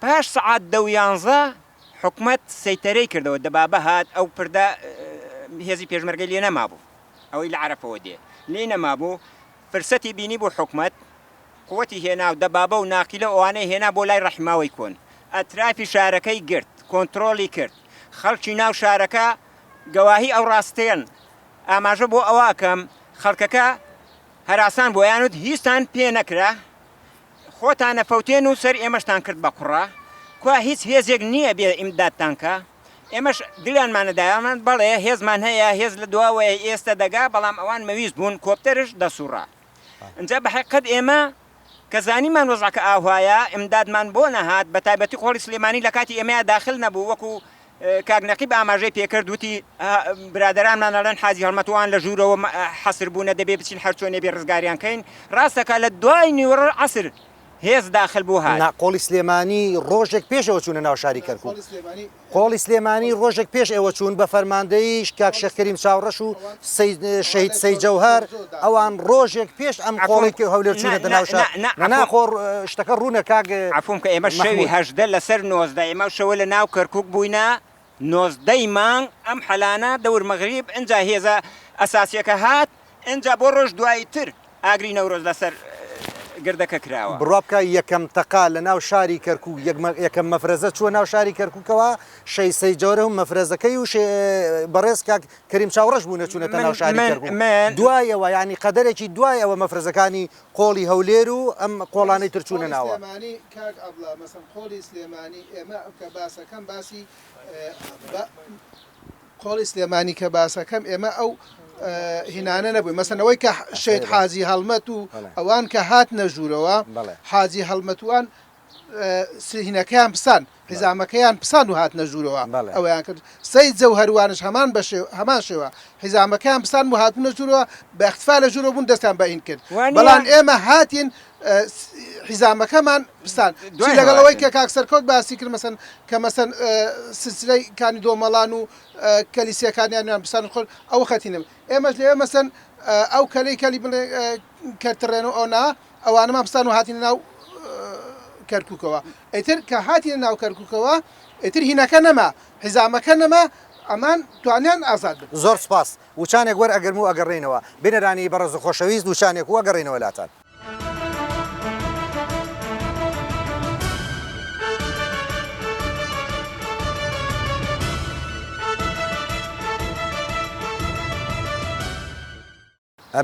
پاش سەعات دە و یانزە حکومەت سەیتەرەی کردەوە دەبابە هات ئەو پردە هێزی پێشمەرگەی لێ نەمابوو ئەوەی لە عەرەفەوە دێ لێی نەمابوو فرسەتی بینیبوو حکومەت قوتی هێنا و دەبابە و ناقیلە و ئەوانەی هێنا بۆ لای ڕەحیماوەی کۆن ئەترافی شارەکەی گرت کۆنترۆڵی کرد خەڵکی ناو شارەکە گەواهی ئەو ڕاستەیەن ئاماژە بۆ ئەوە ئەکەم خەڵکەکە هەراسان بوو ئەیانوت هیچتان پێ نەکرا خۆتان ئەفەوتێن و سەر ئێمەشتان کرد بە قوڕا کوا هیچ هێزێک نییە بێ ئیمدادتان کا ئێمەش دلیانمان ئەدایە ئەمان بەڵێ هێزمان هەیە هێز لە دواوەیە ئێستە دەگا بەڵام ئەوان مەویست بوون کۆپتەرش دەسوڕا ئینجا بە حەقیقەت ئێمە کە زانیمان وەزعەکە ئاوهایە ئیمدادمان بۆ نەهات بە تایبەتی قۆڵی سلێمانی لە کاتی ئێمەیا داخل نەبوو وەکو کاک نەقیب ئاماژەی پێکرد وتی برادەرانمان ئەڵێن حاجی هەڵمەت وان لە ژوورەوە حەسر بوونە دەبێ بچین هەر چۆنێ بێ ڕزگاریان کەین ڕاستەکە لە دوای نیوەڕۆ عەسر هێز داخل بوو هات. نا قۆڵی سلێمانی ڕۆژێک پێش ئێوە چوونە ناو شاری کەرکوک. قۆڵی سلێمانی ڕۆژێک پێش ئێوە چوون بە فەرماندەیی کاک شێخ کەریم چاوڕەش و شەهید سەید جەوهەر ئەوان ڕۆژێک پێش ئەم قۆڵی هەولێر چوونەتە ناو شار. نا نا خۆ شتەکە ڕوونە کاک عەفوم کە ئێمە شەوی 18 لەسەر 19 ئێمە ئەو شەوە لە ناو کەرکوک بووینە نۆزدەی مانگ ئەم حەلانە دەور مەغریب ئنجا هێزە ئەساسیەکە هات ئنجا بۆ ڕۆژ دواییتر ئاگری نەورۆز لەسەر. گردەکە کراوە. بڕوا بکە یەکەم تەقە لە ناو شاری کەرکوک یەکەم مەفرەزە چووە ناو شاری کەرکوکەوە شەیسەی جەوەرهم مەفرەزەکەی و بەڕێز کاک کەریم چاوڕەش بوونە چوونەتە ناو شاری کەرکوک دوای ئەوە یانی قەدەرێکی دوای ئەوە مەفرەزەکانی قۆڵی هەولێر و ئەم قۆڵانەی تر چوونە ناوە. قۆڵی سلێمانی کاک عەبڵا مەسەن قۆڵی سلێمانی ئێمە کە باسەکەم باسی قۆڵی سلێمانی کە باسەکەم ئێمە ئەو هینانە نەبووین مەسەن ئەوەی کە شەید حاجی هەڵمەت و ئەوان کە هاتنە ژوورەوە حاجی هەڵمەتوان سهینەکەیان پسان حیزامەکەیان پسان و هاتنە ژوورەوە ئەوەیان کرد سەید جەوهەروانش هەمان بە هەمان شێوە حیزامەکەیان پسان و هاتنە ژوورەوە بە اختفا لە ژوورەوە بوون دەستیان بە ئین کرد بەڵام ئێمە هاتین حیزامەکەمان پسان چی لەگەڵ ئەوەی کە کاک سەرکەوت باسی کرد مەسەن کە مەسەن سلسلەی کانی دۆمەڵان و کەلیسیەکانیانیان پسان خۆ ئەوە خەتینم ئێمەش لەوێ مەسەن ئەو کەلەی کەلی بڵێ کەرتڕێن و ئەو نا ئەوانەمان پسان و هاتینە ناو کەرکوکەوە ئیتر کە هاتینە ناو کەرکوکەوە ئیتر هینەکە نەما حیزامەکە نەما ئەمان توانیان ئازاد بن. زۆر سوپاس. وچانێک وەر ئەگرم و ئەگەڕێینەوە. بینەرانی بەڕێز و خۆشەویست وچانێک و ئەگەڕێینەوە لاتان.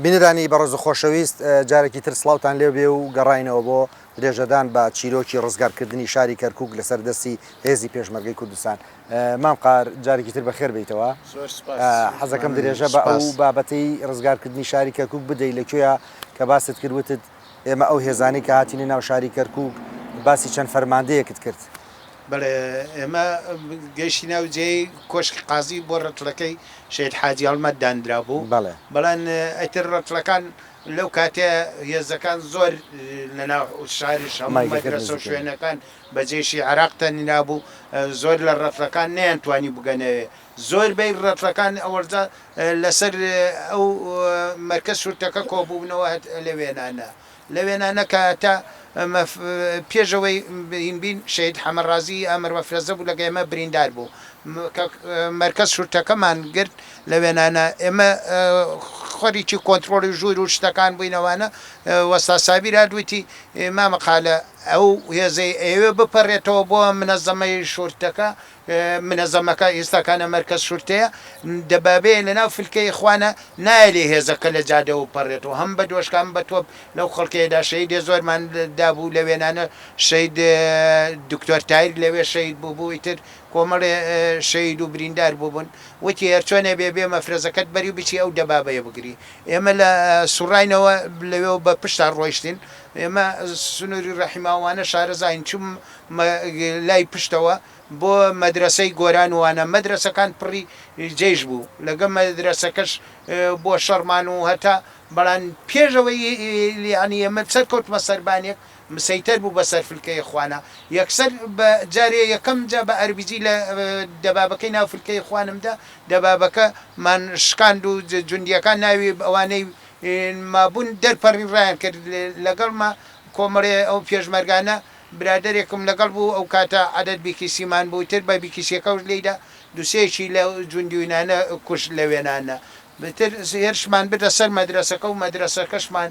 بینەرانی بەڕێز و خۆشەویست جارێکی تر سڵاوتان لێ بێ و گەڕاینەوە بۆ درێژەدان بە چیرۆکی ڕزگارکردنی شاری کەرکوک لەسەر دەستی هێزی پێشمەرگەی کوردستان. مام قار جارێکی تر بەخێر بێیتەوە. زۆر سپاس. حەزەکەم درێژە بە ئەو بابەتەی ڕزگارکردنی شاری کەرکوک بدەی لە کوێیە کە باست کرد وتت ئێمە ئەو هێزانەی کە هاتینە ناو شاری کەرکوک باسی چەند فەرماندەیەکت کرد. بەڵێ ئێمە گەیشتینە ئەو جێیەی کۆشکی قازی بۆ ڕەتڵەکەی شەهید حاجی هەڵمەت داندرابوو، بەڵێ. بەڵام ئیتر ڕەتڵەکان لەو کاتەیا هێزەکان زۆر لە ناو شاریش هەموو مایکەکەت مەدرەسە و نزیکە. شوێنەکان بە جەیشی عێراق تەنرابوو، زۆر لە ڕەتڵەکان نەیانتوانی بگەنەوێ، زۆربەی ڕەتڵەکان ئەوەڵجا لەسەر ئەو مەرکەز شورتەکە کۆبوونەوە لەوێنانە. لە وێنانە کە تا مەف پێش ئەوەی هین بین شەهید حەمە ڕازی ئامر مەفرەزە بوو لەگە ئێمە بریندار بوو کە مەرکەز شورتەکەمان گرت لە وێنانە ئێمە خەریکی کۆنترۆڵی ژوور و شتەکان بووین ئەوانە وەستا سابیر هات وتی مامە قالە ئەو هێزەی ئەیەوێ بپەڕێتەوە بۆ منەزەمەی شورتەکە منەزەمەکە ئیستاکانە مەرکەز شورتەیە دەبابەیە لەناو فلکەی ئیخوانە نایەلێ هێزەکە لە جادەوە بپەڕێتەوە هەم بە دۆشکا هەم بە تۆپ لەو خەڵکەیەدا شەهیدێ زۆرمان دابوو لە وێنانە شەهید دکتۆر تایر لەوێ شەهید بووبوو ئیتر کۆمەڵێ شەهید و بریندار بووبوون وتی هەرچۆنێ بێ بێ مەفرەزەکەت بەری و بچی ئەو دەبابەیە بگری ئێمە لە سوڕاینەوە لەوێوە بە پشتا ڕۆیشتین ئێمە سنووری ڕەحیماوانە شارەزاین چووم لای پشتەوە بۆ مەدرەسەی گۆران و وانە مەدرەسەکان پڕی جەیش بوو لەگە مەدرەسەکەش بۆ شەڕمان و هەتا بەڵام پێش ئەوەی یانی ئێمە سەرکەوتمە سەربانێک مسەیتەر بوو بەسەر فلکەی خوانە یەکسەر بە جارێ یەکەم جا بە ئەربیجی لە دەبابەکەی ناو فلکەی خوانم دا دەبابەکە مان شکاند و جوندیەکان ناوی ئەوانەی مابوون دەرپەڕین ڕایان کرد لەگەڵما کۆمەڵێ ئەو پێشمەرگانە برادەرێکم لەگەڵ بوو ئەو کاتە عەدەد بیکیسیمان بوو تر بە بیکیسیەکەوش لێیدا دوسێکی لە جوندیونانە کوشت لە وێنانە تر هێرشمان بردە سەر مەدرەسەکە و مەدرەسەکەشمان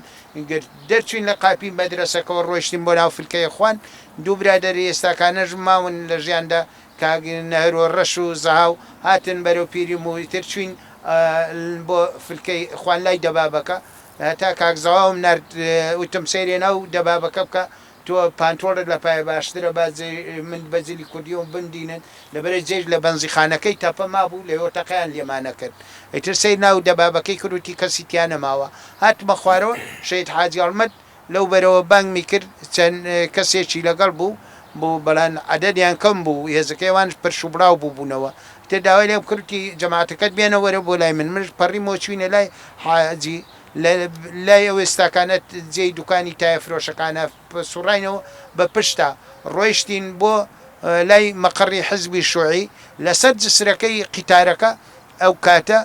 گرت دەرچوین لە قاپی مەدرەسەکەوە ڕۆیشتین بۆ ناو فلکەی خوان دوو برادەری ئێستاکانەش ماون لە ژیاندا کاک نەهرۆ ڕەش و زەهاو هاتن بەرەو پیریم و تر چوین بۆ فلکەی خوان لای دەبابەکە هەتا کاک زەواوم نارد وتم سەیرێ ناو دەبابەکە بکە تۆ پانتۆڵت لە پایە باشترە با من بە جلی کوردیەوە بمدینن لەبەرئ جەیش لە بەنزیخانەکەی تەپە مابوو لەوێوە تەقەیان لێمان ئەکرد ئیتر سەیر ناو دەبابەکەی کرد وتی کەسی تیا نەماوە هاتمە خوارەوە شەهید حاجی هەڵمەت لەو بەرەوە بانگمی کرد چەند کەسێکی لەگەڵ بوو بوو بەڵام عەدەدیان کەم بوو هێزەکەی ئەوانش پرش و بڵاو بووبوونەوە ئیتر داوای لێم کرد وتی جەماعەتەکەت بێنە وەرە بۆ لای من منش پەڕیمەوە چووینە لای حاجی لە لای ئەو ئێستاکانە جێی دوکانی تایە فرۆشەکانە سوڕاینەوە بە پشتا ڕۆیشتین بۆ لای مەقەڕی حزبی شوعی لەسەر جسرەکەی قیتارەکە ئەو کاتە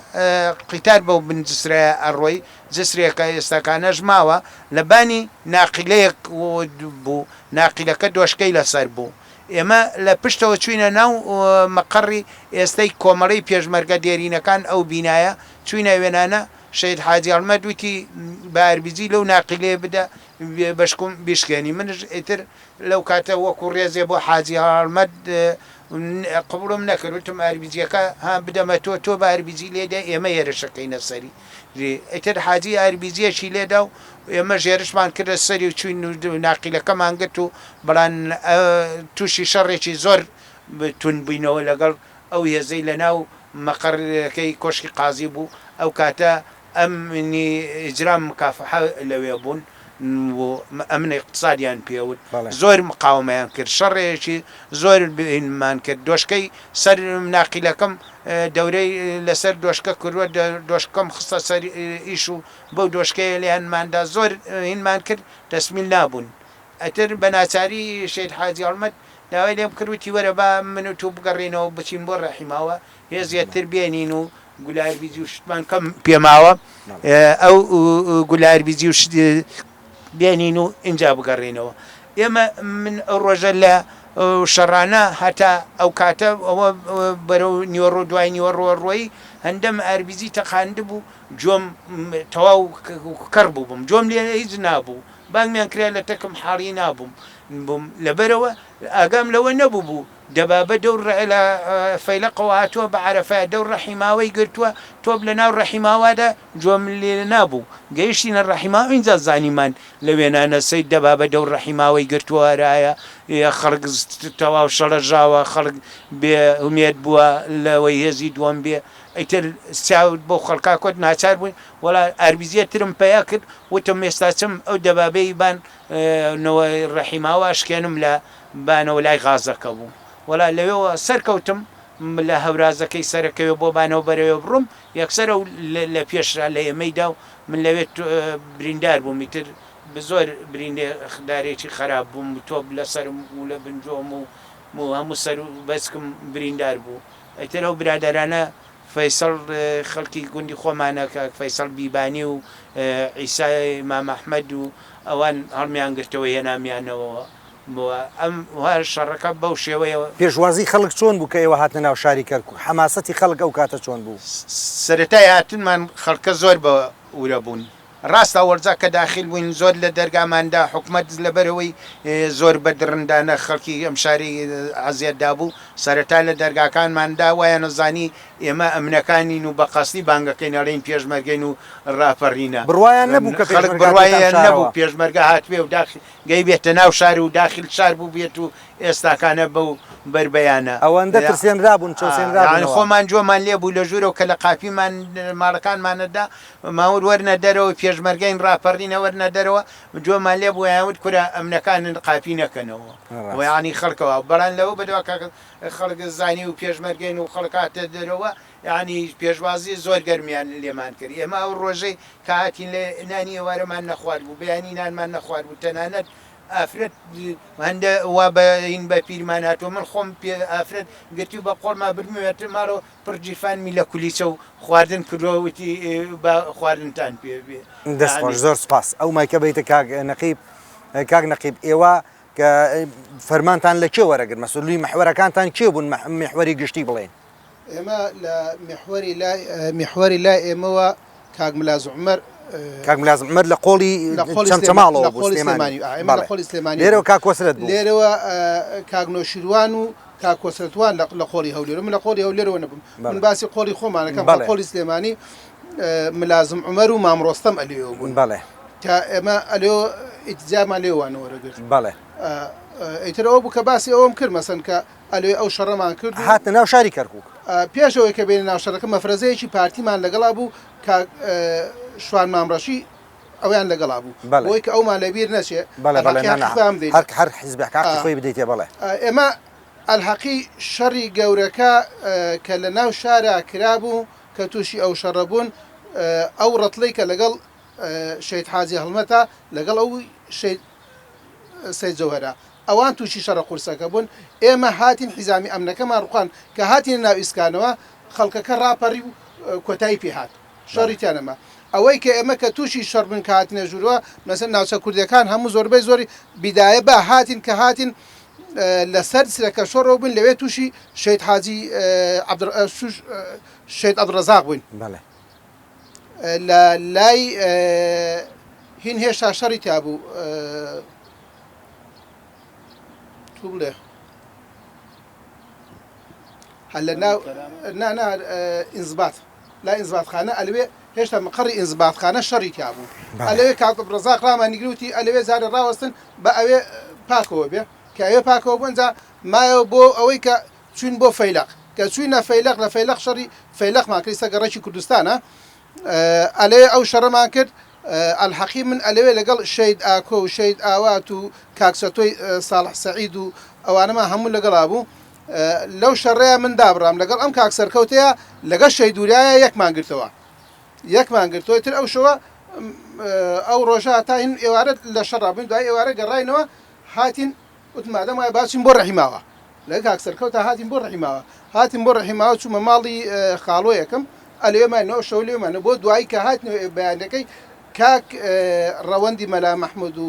قیتار بەو بن جسرەیە ئەڕۆی جسرێکە ئێستاکانەش ماوە لە بانی ناقیلەیەک بوو ناقیلەکە دۆشکەی لەسەر بوو ئێمە لە پشتەوە چوینە ناو مەقەڕی ئێستەی کۆمەڵەی پێشمەرگە دێرینەکان ئەو بینایە چوینە وێنانە. شەهید حاجی هەڵمەت وتی بە ئاربیجی لەو ناقیلەیە بدە بەشکم بیشکێنی منش ئیتر لەو کاتە وەکو ڕێزێ بۆ حاجی هەڵمەت قبوڵم نەکرد وتم ئاربیجیەکە ها بدەمە تۆ تۆ بە ئاربیجی لێدە ئێمە هێرشەکەینە سەری ئیتر حاجی ئاربیجیەکی لێدا و ئێمەش هێرشمان کردە سەری و چوین و ناقیلەکەمان گرت و بەڵام تووشی شەڕێکی زۆر توند بووینەوە لەگەڵ ئەو هێزەی لەناو مەقەرەکەی کۆشکی قازی بوو، ئەو کاتە ئەمنی ئیجرام مکافحە لەوێ بوون و ئەمن ئیقتسادیان پێ وت، زۆر مقاوەمەیان کرد، شەڕێکی زۆر بینمان کرد، دۆشکەی سەر ناقیلەکەم دەورەی لەسەر دۆشکە کردووە، دۆشکەم خستە سەر ئیش و بەو دۆشکەیە لێیانمان دا، زۆر هینمان کرد تەسمیل نابوون. ئیتر بە ناچاری شەهید حاجی هەڵمەت داوای لێم کرد وتی وەرە با من و تۆ بگەڕێینەوە بچین بۆ ڕەحیماوە هێزێ تر بێنین و گولاربیجی و شتمان کەم پێ ماوە ئەو گولاربیجی و شت بێنین و ئینجا بگەڕێینەوە. ئێمە من ئەو ڕۆژە لە شەڕانە هەتا ئەو کاتە ئەوە بەرەو نیوەڕۆ دوای نیوەڕۆ ڕۆیی هەندەم ئاربیجی تەقاندبوو گوێم تەواو کەڕ بووبم گوێم لێ هیچ نابوو بانگمیان کرا لە تەکم حاڵی نابووم بووم لەبەرئەوە ئاگام لەوە نەبووبوو دەبابە دەور لە فەیلەقەوە هاتووە بە عەرەفایە دەور ڕەحیماوەی گرتووە تۆپ لە ناو ڕەحیماوادا گوێم لێ نابوو گەیشتینە ڕەحیماوە ئینجا زانیمان لە وێنانە سەید دەبابە دەور ڕەحیماوەی گرتووە ئەرایە خەڵک تەواو شڵەژاوە خەڵک بێ هومێد بووە لەوەی هێزی دووەم بێ ئیتر چاوت بەو خەڵکا کۆت ناچار بووین وەڵا ئاربیجیە ترم پەیا کرد وتم ئێستا چم ئەو دەبابەی بان نەوە ڕەحیماوە ئەشکێنم لە بانەوە لای غازەکە بوو وەڵا لەوێوە سەرکەوتم لە هەورازەکەی سەرەکەوێ بۆ بانەوە بەرەوێ بڕۆم یەکسەر ئەو لە پێشرا لە ئێمەی دا و من لەوێ بریندار بووم ئیتر زۆر بریندارێکی خەراپ بووم تۆپ لە سەرم و لە بن جۆم و هەموو سەر و بەچکم بریندار بوو ئیتر ئەو برادەرانە فەیسەڵ خەڵکی گوندی خۆمانە کاک فەیسەڵ بیبانی و عیسای مام ئەحمەد و ئەوان هەڵمیان گرتەوە هێنامیانەوە و ئەم شەڕەکە بەو شێوەیە. پێشوازی خەڵک چۆن بوو کە ئێوە هاتنە ناو شاری کەرکوک؟ حەماسەتی خەڵک ئەو کاتە چۆن بوو؟ سەرەتای هاتنمان خەڵکە زۆر بە ورە بوون. ڕاستە وەرزا کە داخیل بووین زۆر لە دەرگامان دا حکومەت لەبەرئەوەی زۆر بە دڕندانە خەڵکی ئەم شارەی عەزێت دابوو سەرەتا لە دەرگاکانمان دا وایانەزانی ئێمە ئەمنەکانین و بە قەستی بانگەکەین ئەڵێین پێشمەرگەین و ڕاپەڕینە بڕوایان نەبوو کە خەڵک پێشمەرگە هاتووەتە ئەم بڕوایان نەبوو شارەوە. پێشمەرگە هاتبێ و داخ گەیبێتە ناو شار و داخیل شار بووبێت و ئێستاکانە بەو بەربەیانە. ئەوەندە ترسێنرابوون، یانی چەوسێنرابوونەوە. خۆمان جۆمان لێ بوو لە ژوورەوە کە لە قاپیمان ماڵەکانمانە دا ماور وەرنە دەرەوە پێشمەرگەین ڕاپەڕینە وەرنە دەرەوە جۆمان لێ بوو ئەیان وت کورە ئەمنەکانن قاپی نەکەنەوە ڕاستە. یانی خەڵکەوە بەڵام لەوە بەدوا کە خەڵک زانی و پێشمەرگەین و خەڵک هاتە دەرەوە یانی پێشوازی زۆر گەرمیان لێمان کرد ئێمە ئەو ڕۆژەی کە هاتین لە نانی ئێوارەمان نەخوارد بوو بەیانی نانمان نەخوارد بوو تەنانەت ئافرەت هەندە وا بە هین بە پیرمان هاتووە من خۆم پێ ئافرەت گرتی و بە قۆڵما بردمەوێتە ماڵەوە پڕ گیرفانمی لە کولیچە و خواردن کردووە وتی با خواردنتان پێ بێ دەست خۆش یانی. زۆر سوپاس ئەو مایکە بەیتە کاک نەقیب کاک نەقیب ئێوە کە فەرمانتان لە کێ وەرەگرت مەسئولی محوەرەکانتان کێ بوون میحوەری گشتی بڵێین؟ ئێمە لە میحوەری لای میحوەری لای ئێمەوە کاک ملاز عومەر کاک ملازم عومەر لە قۆڵی لە قۆڵی چەمچەماڵەوە لە بوو قۆڵی سلێمانی سلێمانی ئا، ئێمە لە بەڵێ قۆڵی سلێمانی لێرەوە بووین کاک کۆسرەت بوو لێرەوە کاک نۆشیروان و کاک کۆسرەتوان لە لە قۆڵی هەولێر من لە قۆڵی هەولێرەوە نەبووم من بەڵێ باسی قۆڵی خۆمانەکەم کە بەڵێ قۆڵی سلێمانی ملازم عومەر و مام ڕۆستەم ئەلێوە بوون بەڵێ کە ئێمە ئەلێ ئیتجامان لێوانەوە وەرەگرت بەڵێ ئیتر ئەوە بوو کە باسی ئەوەم کرد مەسەن کە ئەلێ ئەو شەڕەمان کرد و هاتنە ناو شاری کەرکووک. پێش ئەوەی کە بێینە ناو شەڕەکە مەفرەزەیەکی پارتیمان لەگەڵا بوو کاک شوان مام ڕەشی ئەویان لەگەڵا بوو بەڵێ. بۆی کە ئەومان لەبیر نەچێ بەڵێ بەڵێ ئەلحەقی نا حەقی نا خۆیان بدەینێ. هەر هەر حیزبێک حەقی خۆی بدەیتێ بەڵێ. ئێمە ئەلحەقی شەڕی گەورەکە کە لە ناو شارا کرابوو کە تووشی ئەو شەڕە بوون ئەو ڕەتڵەی کە لەگەڵ شەهید حاجی هەڵمەتە لەگەڵ ئەو شەهید سەید جەوهەرە ئەوان تووشی شەڕە قورسەکە بوون ئێمە هاتین حیزامی ئەمنەکەمان ڕوخان کە هاتینە ناو ئیسکانەوە خەڵکەکە ڕاپەڕی و کۆتایی پێ هات شەڕی تیا نەما ئەوەی کە ئێمە کە تووشی شەڕ بووین کە هاتینە ژوورەوە مەسەن ناوچە کوردیەکان هەموو زۆربەی زۆری بیدایە بە هاتین کە هاتین لەسەر سرەکە شۆڕەوە بووین لەوێ تووشی شەهید حاجی عەبدڕ شەهید عەبدڕەزاق بووین. بەڵێ. لە لای هین هێشتا شەڕی تیا بوو تو بڵێ هەر لە ناو نا نا ئینزبات لای ئینزباتخانە ئەلوێ هێشتا مقەڕی ئینزباتخانە شەڕی تیا بوو ئەلەوێ کاک ڕەزاق ڕامانی گرت وتی ئەلەوێ جارێ ڕاوەستن بە ئەوێ پاکەوە بێ کە ئەوێ پاکەوە بوو ئینجا مایەوە بۆ ئەوەی کە چوین بۆ فەیلەق کە چوینە فەیلەق لە فەیلەق شەڕی فەیلەقمان کرد ئیستا گەڕەکی کوردستانە ئەلەوێ ئەو شەڕەمان کرد ئەلحەقی من ئەلەوێ لەگەڵ شەهید ئاکۆ و شەهید ئاوات و کاک چەتۆی ساڵح سەعید و ئەوانەمان هەموو لەگەڵا بوو لەو شەڕەیە من دابڕام لەگەڵ ئەم کاک سەرکەوتەیە لەگەڵ شەهید وریایە یەکمان گرتەوە یەکمان گرتەوە تر ئەو شەوە ئەو ڕۆژە تا هین ئێوارە لە شەڕا بووین دوای ئێوارە گەڕاینەوە هاتین وتم مادەم وایە با بچین بۆ ڕەحیماوە لەگەڵ کاک سەرکەوتا هاتین بۆ ڕەحیماوە هاتین بۆ ڕەحیماوە چوومە ماڵی خاڵۆیەکم ئەلەوێ ماینەوە شەو لەوێ ماینەوە بۆ دوایی کە هاتینەوە بەیانەکەی کاک ڕەوەندی مەلا مەحمود و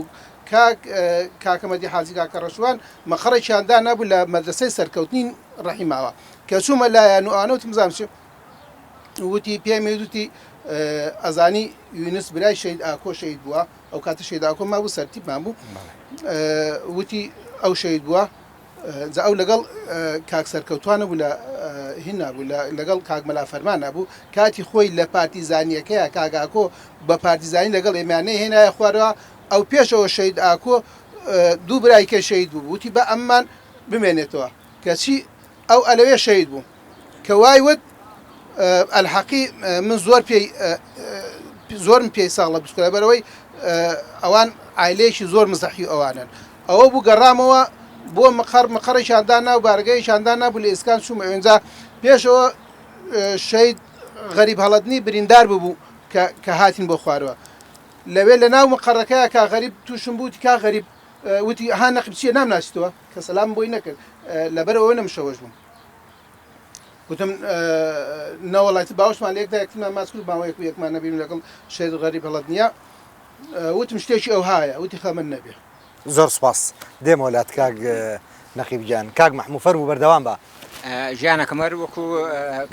کاک کاکەمەدی حاجی کاکە ڕەشوان مەقەڕێکیان دانابوو لە مەدرەسەی سەرکەوتنی ڕەحیماوە کە چوومە لایان و ئەوانە وتم بزانم چی وتی پێم وتی ئەزانی یونس برای شەهید ئاکۆ شەهید بووە ئەو کاتە شەهید ئاکۆ مابوو سەرتیپمان بوو وتی ئەو شەهید بووە جا ئەو لەگەڵ کاک سەرکەوتوانە بوو لە هین نابوو لەگەڵ کاک مەلا فەرمان نابوو کاتی خۆی لە پارتیزانیەکەیە کاک ئاکۆ بە پارتیزانی لەگەڵ ئێمەیان نەیهێنایە خوارەوە ئەو پێشەوە شەهید ئاکۆ دوو برای کە شەهید بوو وتی بە ئەممان بمێنێتەوە کەچی ئەو ئەلەوێ شەهید بوو کە وای وت ئەلحەقی من زۆر پێی زۆرم پێی ساڵە بچکە لەبەرەوەی ئەوان ئایلەیەکی زۆر مزەحی ئەوانن ئەوە بوو گەڕامەوە بۆ مقەڕ مقەڕێکیان دانا و بارگەیەکیان دانا بوو لە ئیسکان چوومە ئەوێنجا پێشەوە شەید غەریب هەڵەدنی بریندار ببوو کە کە هاتین بۆ خوارەوە لەوێ لە ناو مقەڕەکەیا کا غەریب تووشم بوو وتی کا غەریب وتی ها نەقیب چییە نامناسیتەوە کە سەلامم بۆی نەکرد لەبەر ئەوە نەمشەوەش بووم گوتم نەوەڵای تر باوەشمان لە یەکدا یەکترمان ماچ کرد ماوەیەک و یەکمان نەبین لەگەڵ شەید غەریب هەڵەدنیە وتم شتێکی ئەوهایە وتی خەمت نەبێ. زۆر سوپاس دێمەوە لات کاک نەقیب گیان. کاک مەحموو فەرموو بەردەوام بە. ژیانەکەم هەر وەکو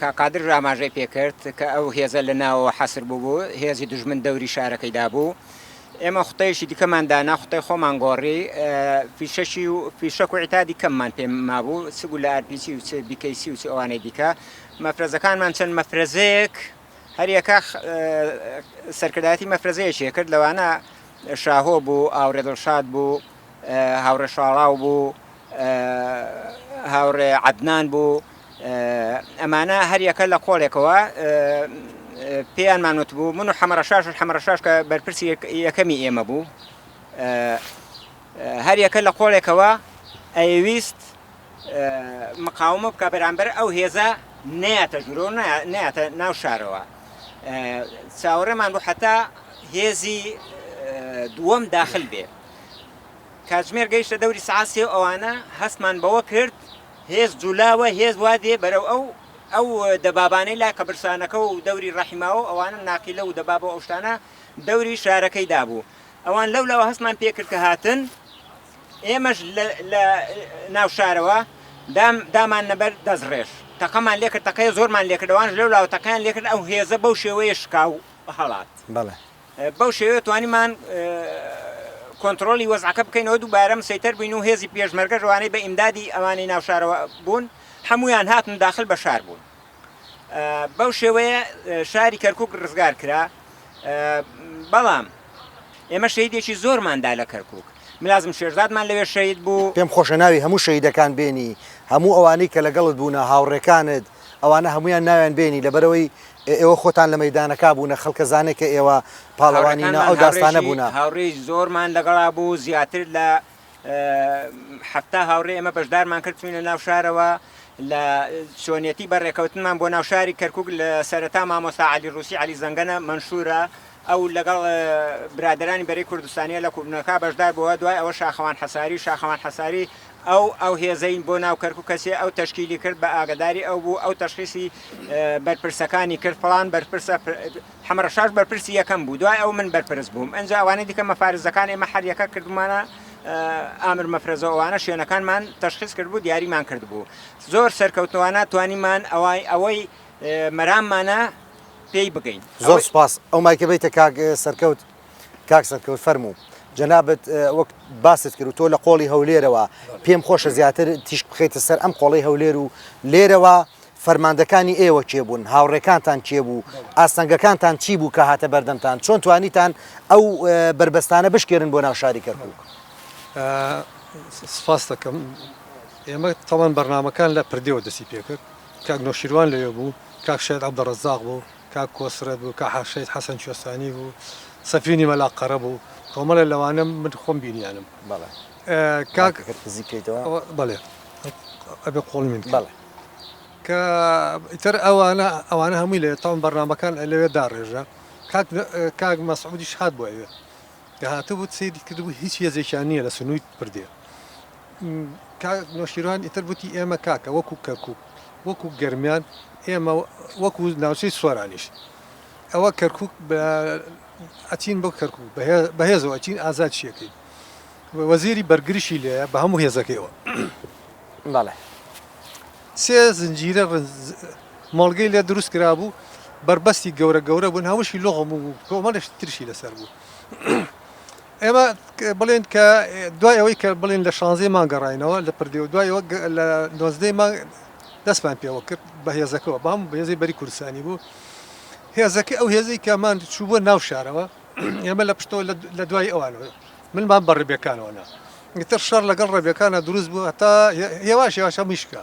کاک قادر ئاماژەی پێکرد کە ئەو هێزە لە ناوەوە حەسر بووبوو، هێزی دوژمن دەوری شارەکەی دابوو. ئێمە خوتەیەکی دیکەمان دانا، خوتەی خۆمان گۆڕی، فیشەکی و فیشەک و عیتادی کەممان پێ مابوو، چ گولە ئارپیجی و چ بیکەیسی و چ ئەوانەی دیکە. مەفرەزەکانمان چەند مەفرەزەیەک هەریەکە سەرکردایەتی مەفرەزەیەکی کرد، لەوانە شاهۆ بوو، هاوڕێ دڵشاد بوو، هاوڕێ شاڵاو بوو، هاوڕێ عەدنان بوو، ئەمانە هەریەکە لە قۆڵێکەوە پێیانمان وتبوو من و حەمەڕەشاش حەمەڕەشاش کە بەرپرسی یەکەمی ئێمە بوو هەریەکە لە قۆڵێکەوە ئەیویست مقاومە بکە بەرامبەر ئەو هێزە نەیاتە ژوورەوە نەیاتە ناو شارەوە چاوەڕێمان بوو حتا هێزی دووەم داخل بێ کاتژمێر گەیشتە دەوری سەعات سێ و ئەوانە هەستمان بەوە کرد هێز جولاوە هێز وا دێ بەرەو ئەو ئەو دەبابانەی لای قەبرسانەکە و دەوری ڕەحیماوە و ئەوانە ناقیلە و دەبابە و ئەو شتانە دەوری شارەکەی دابوو ئەوان لەو لاوە هەستمان پێ کرد کە هاتن ئێمەش لە لە ناو شارەوە دام دامان نەبەر دەستڕێژ تەقەمان لێکرد تەقەیە زۆرمان لێکرد ئەوانش لەو لاوە تەقەیان لێکرد ئەو هێزە بەو شێوەیە شکا و هەڵات. بەڵێ. بەو شێوەیە توانیمان کۆنتڕۆڵی وەزعەکە بکەینەوە دووبارە مسەیتەر بووین و هێزی پێشمەرگەش ئەوانەی بە ئیمدادی ئەوانەی ناو شارەوە بوون هەموویان هاتن داخل بە شار بوون بەو شێوەیە شاری کەرکک ڕزگار کرا بەڵام ئێمە شەیدێکی زۆرمان دا لە کەرکک ملازم شێرزادمان لەوێ شەید بوو. پێم خۆشە ناوی هەموو شەهیدەکان بێنی هەموو ئەوانەی کە لەگەڵت بوونە هاوڕێکانت ئەوانە هەموویان ناویان بێنی لەبەرئەوەی ئێوە خۆتان لە مەیدانەکا بوونە خەڵکە زانێ کە ئێوە پاڵەوانی نا هاوڕێکانمان ئەو داستانە هاوڕێکی بوونە. هاوڕێی زۆرمان لەگەڵا بوو زیاتر لە 70 هاوڕێ ئێمە بەشدارمان کرد چوینە ناو شارەوە لە چۆنیەتی بەڕێکەوتنمان بۆ ناو شاری کەرکک لە سەرەتا مامۆستا عەلی ڕوسی عەلی زەنگەنە مەنشورە ئەو لەگەڵ برادەرانی بەرەی کوردستانیە لە کوبنەکە بەشدار بووە دوای ئەوە شاخەوان حەساری شاخەوان حەساری ئەو ئەو هێزەی بۆ ناو کەرکوک کەچێ ئەو تەشکیلی کرد بە ئاگەداری ئەو بوو ئەو تەشخیسی بەرپرسەکانی کرد فڵان بەرپرسە حەمەڕەشاش بەرپرسی یەکەم بوو دوای ئەو من بەرپرس بووم ئەنجا ئەوانەی دیکە مەفارزەکان ئێمە هەر یەکە کردومانە ئامر مەفرەزە ئەوانە شوێنەکانمان تەشخیص کردبوو دیاریمان کردبوو زۆر سەرکەوتوانە توانیمان ئەوای ئەوەی مەراممانە. پێی بگەین. زۆر سوپاس. ئەو مایکە بەیتە کاک سەرکەوت. کاک سەرکەوت فەرموو. جەنابت وەک باست کرد و تۆ لە قۆڵی هەولێرەوە پێم خۆشە زیاتر تیشک بخەیتە سەر ئەم قۆڵەی هەولێر و لێرەوە فەرماندەکانی ئێوە کێ بوون؟ هاوڕێکانتان کێ بوو؟ ئاستەنگەکانتان چی بوو کە هاتە بەردەمتان؟ چۆن توانیتان ئەو بەربەستانە بشکێنن بۆ ناو شاری کەرکووک؟ سپاست دەکەم. ئێمە تەبعەن بەرنامەکان لە پردێوە دەستی پێکرد. کاک نەوشیروان لەوێ بوو، کاک شەهید عەبدولڕەزاق بوو، کاک کۆسرەت بوو، کاک شەهید حەسەن کوێستانی بوو، سەفینی مەلا قەرە بوو، کۆمەڵێ لەوانە من خۆم بینیانم. بەڵێ. کاک مایکەکەت نزیک بکەیتەوە. بەڵێ. ئەبێ قۆڵی من بکەی. بەڵێ. کە ئیتر ئەوانە ئەوانە هەمووی لەوێ تەبعەن بەرنامەکان لەوێ داڕێژرا. کاک کاک مەسعودیش هات بۆ ئەوێ. کە هاتبوو سەیری کردبوو هیچ هێزێکیان نییە لە سنووری پردێ. کاک نەوشیروان ئیتر وتی ئێمە کاکە وەکو کەرکوک وەکو گەرمیان ئێمە وەکو ناوچەی سۆرانیش ئەوە کەرکوک ئەچین بۆ کەرکوک بەهێزەوە ئەچین ئازاد شیەکەین وەزیری بەرگریشی لێیە بە هەموو هێزەکەیەوە. بەڵێ. سێ زنجیرە مۆڵگەی لێ دروست کرابوو بەربەستی گەورە گەورە بوون هەمووشی لوغم و کۆمەڵێک ترشی لەسەر بوو. ئێمە بڵێن کە دوای ئەوەی کە بڵێن لە شانزەی مانگ گەڕاینەوە لە پردێ و دوای ئەوە لە نۆزدەی مانگ دەستمان پێوە کرد بە هێزەکەوە بەم هێزەی بەری کوردستانی بوو هێزەکە ئەو هێزەی کەمان چوو بۆ ناو شارەوە ئێمە لە پشتەوە لە دوای ئەوانەوە منمان بە ڕێبەکانەوە نا ئیتر شەڕ لەگەڵ ڕێبەکانە دروست بوو هەتا هێواش هێواش هەمووی شکا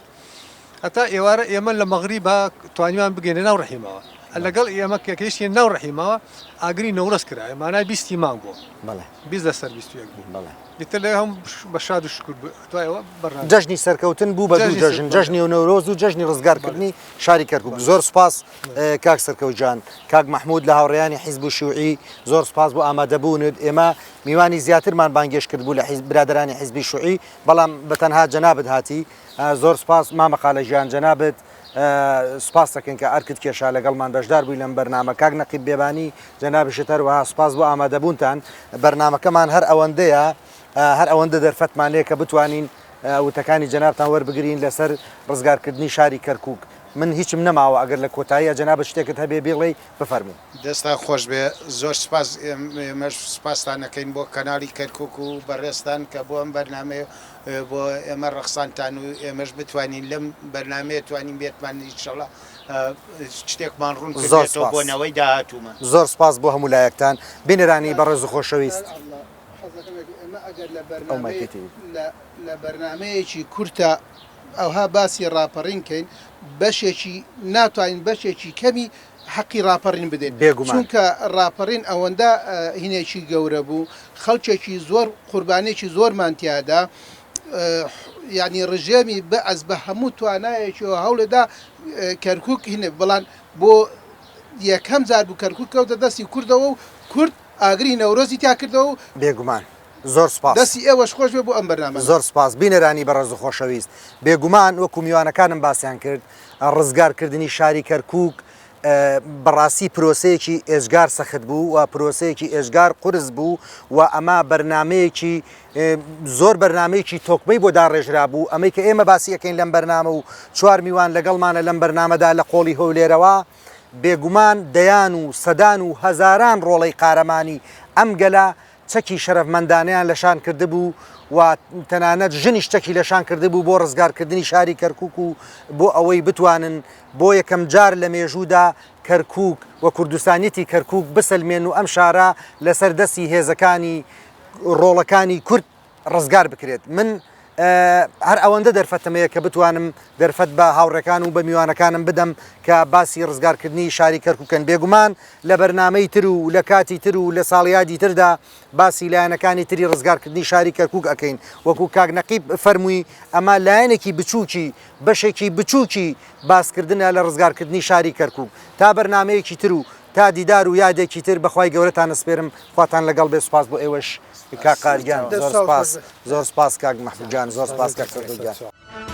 هەتا ئێوارە ئێمە لە مەغریبا توانیمان بگەینە ناو ڕەحیماوە. لەگەڵ ئێمە کە گەیشتینە ناو ڕەحیماوە ئاگری نەورۆز کرایە مانای بیستی مانگ بوو. بەڵێ. 20 لەسەر 21 بوو. بەڵێ. ئیتر لەوێ هەموو بە شاد و شوکر بوو. دوای ئەوە بەرنامە. جەژنی سەرکەوتن بوو بە دوو جەژن، جەژنی نەورۆز و جەژنی ڕزگارکردنی شاری کەرکووک. زۆر سوپاس کاک سەرکەوت گیان. کاک مەحموود لە هاوڕێیانی حیزب و شیوعی زۆر سوپاس بۆ ئامادەبوونت. ئێمە میوانی زیاترمان بانگێشت کردبوو لە حیزب برادەرانی حیزبی شوعی، بەڵام بە تەنها جەنابت هاتی. زۆر سوپاس مامە قالە گیان جەنابت سوپاس دەکەین کە ئەرکت کێشا لەگەڵمان بەشدار بووی لەم بەرنامە کاک نەقیب بێبانی جەنابیشت هەروەها سوپاس بۆ ئامادەبوونتان بەرنامەکەمان هەر ئەوەندەیە هەر ئەوەندە دەرفەتمان لێ کە بتوانین وتەکانی جەنابتان وەربگرین لەسەر ڕزگارکردنی شاری کەرکک من هیچم نەماوە ئەگەر لە کۆتاییە جەنابت شتێکت هەبێ بیڵێی بفەرموو. دەستتان خۆش بێ زۆر سوپاس ئێمەش سوپاستان ئەکەین بۆ کەناڵی کەرکوک و بەڕێزتان کە بۆ ئەم بەرنامەیە بۆ ئێمە ڕەخسانتان و ئێمەش بتوانین لەم بەرنامەیە توانین بێتمان ئیشەڵا شتێکمان ڕوون زۆر کردێتەوە بۆ سوپاس. نەوەی داهاتوومان. زۆر سوپاس بۆ هەموو لایەکتان بینەرانی بەڕێز و خۆشەویست. حەزەکەم ئێمە ئەگەر لە ئەو بەرنامەی مایکەی تێ. لە لە بەرنامەیەکی کورتە ئەوها باسی ڕاپەڕین کەین بەشێکی ناتوانین بەشێکی کەمی حەقی ڕاپەڕین بدەین بێگومان. چونکە ڕاپەڕین ئەوەندە هینێکی گەورە بوو خەڵکێکی زۆر قوربانێکی زۆرمان تیادا یعنی ڕژێمی بەعس بە هەموو توانایەکیەوە هەوڵێدا کەرکک هینێ بەڵام بۆ یەکەم جار بوو کەرکک کەوتە دەستی کوردەوە و کورد ئاگری نەورۆزی تیا کردەوە و بێگومان زۆر سوپاس. دەستی ئێوەش خۆش بێ بۆ ئەم بەرنامانە. زۆر سوپاس بینەرانی بەڕێز و خۆشەویست بێگومان وەکو میوانەکانم باسیان کرد ڕزگارکردنی شاری کەرکوک بەڕاستی پرۆسەیەکی ئێجگار سەخت بوو و پرۆسەیەکی ئێجگار قورس بوو و ئەمە بەرنمەیەکی زۆر بەرنمەیەکی تۆکمەی بۆ داڕێژرا بوو ئەمەی کە ئێمە باسی ئەەکەین لەم بەرنامە و چوار میوان لەگەڵمانە لەم بەرنامەدا لە قۆڵی هەولێرەوە بێگومان دەیان و سەدان و هەزاران ڕۆڵەی قارەمانی ئەم گەلە چەکی شەرەفمەندانەیان لە شان کردبوو و تەنانەت ژنیش چەکی لە شان کردبوو بۆ ڕزگارکردنی شاری کەرکوک و بۆ ئەوەی بتوانن بۆ یەکەم جار لە مێژوودا کەرکوک و کوردستانیەتی کەرکوک بسەلمێن و ئەم شارە لەسەر دەستی هێزەکانی ڕۆڵەکانی کورد ڕزگار بکرێت. من هەر ئەوەندە دەرفەتم هەیە کە بتوانم دەرفەت بە هاوڕێکان و بە میوانەکانم بدەم کە باسی ڕزگارکردنی شاری کەرکوکەن. بێگومان لە بەرنامەی تر و لە کاتی تر و لە ساڵیادی تردا باسی لایەنەکانی تری ڕزگارکردنی شاری کەرکوک ئەکەین. وەکو کاک نەقیب فەرمووی ئەمە لایەنێکی بچووکی بەشێکی بچووکی باسکردنە لە ڕزگارکردنی شاری کەرکوک. تا بەرنامەیەکی تر و تا دیدار و یادێکی تر بەخوای گەورەتان ئەسپێرم خواتان لەگەڵ بێ سوپاس بۆ ئێوەش کاک قاری گیان زۆر سوپاس زۆر سوپاس کاک مەحمود گیان زۆر سوپاس کاک سەرکەوت گیان.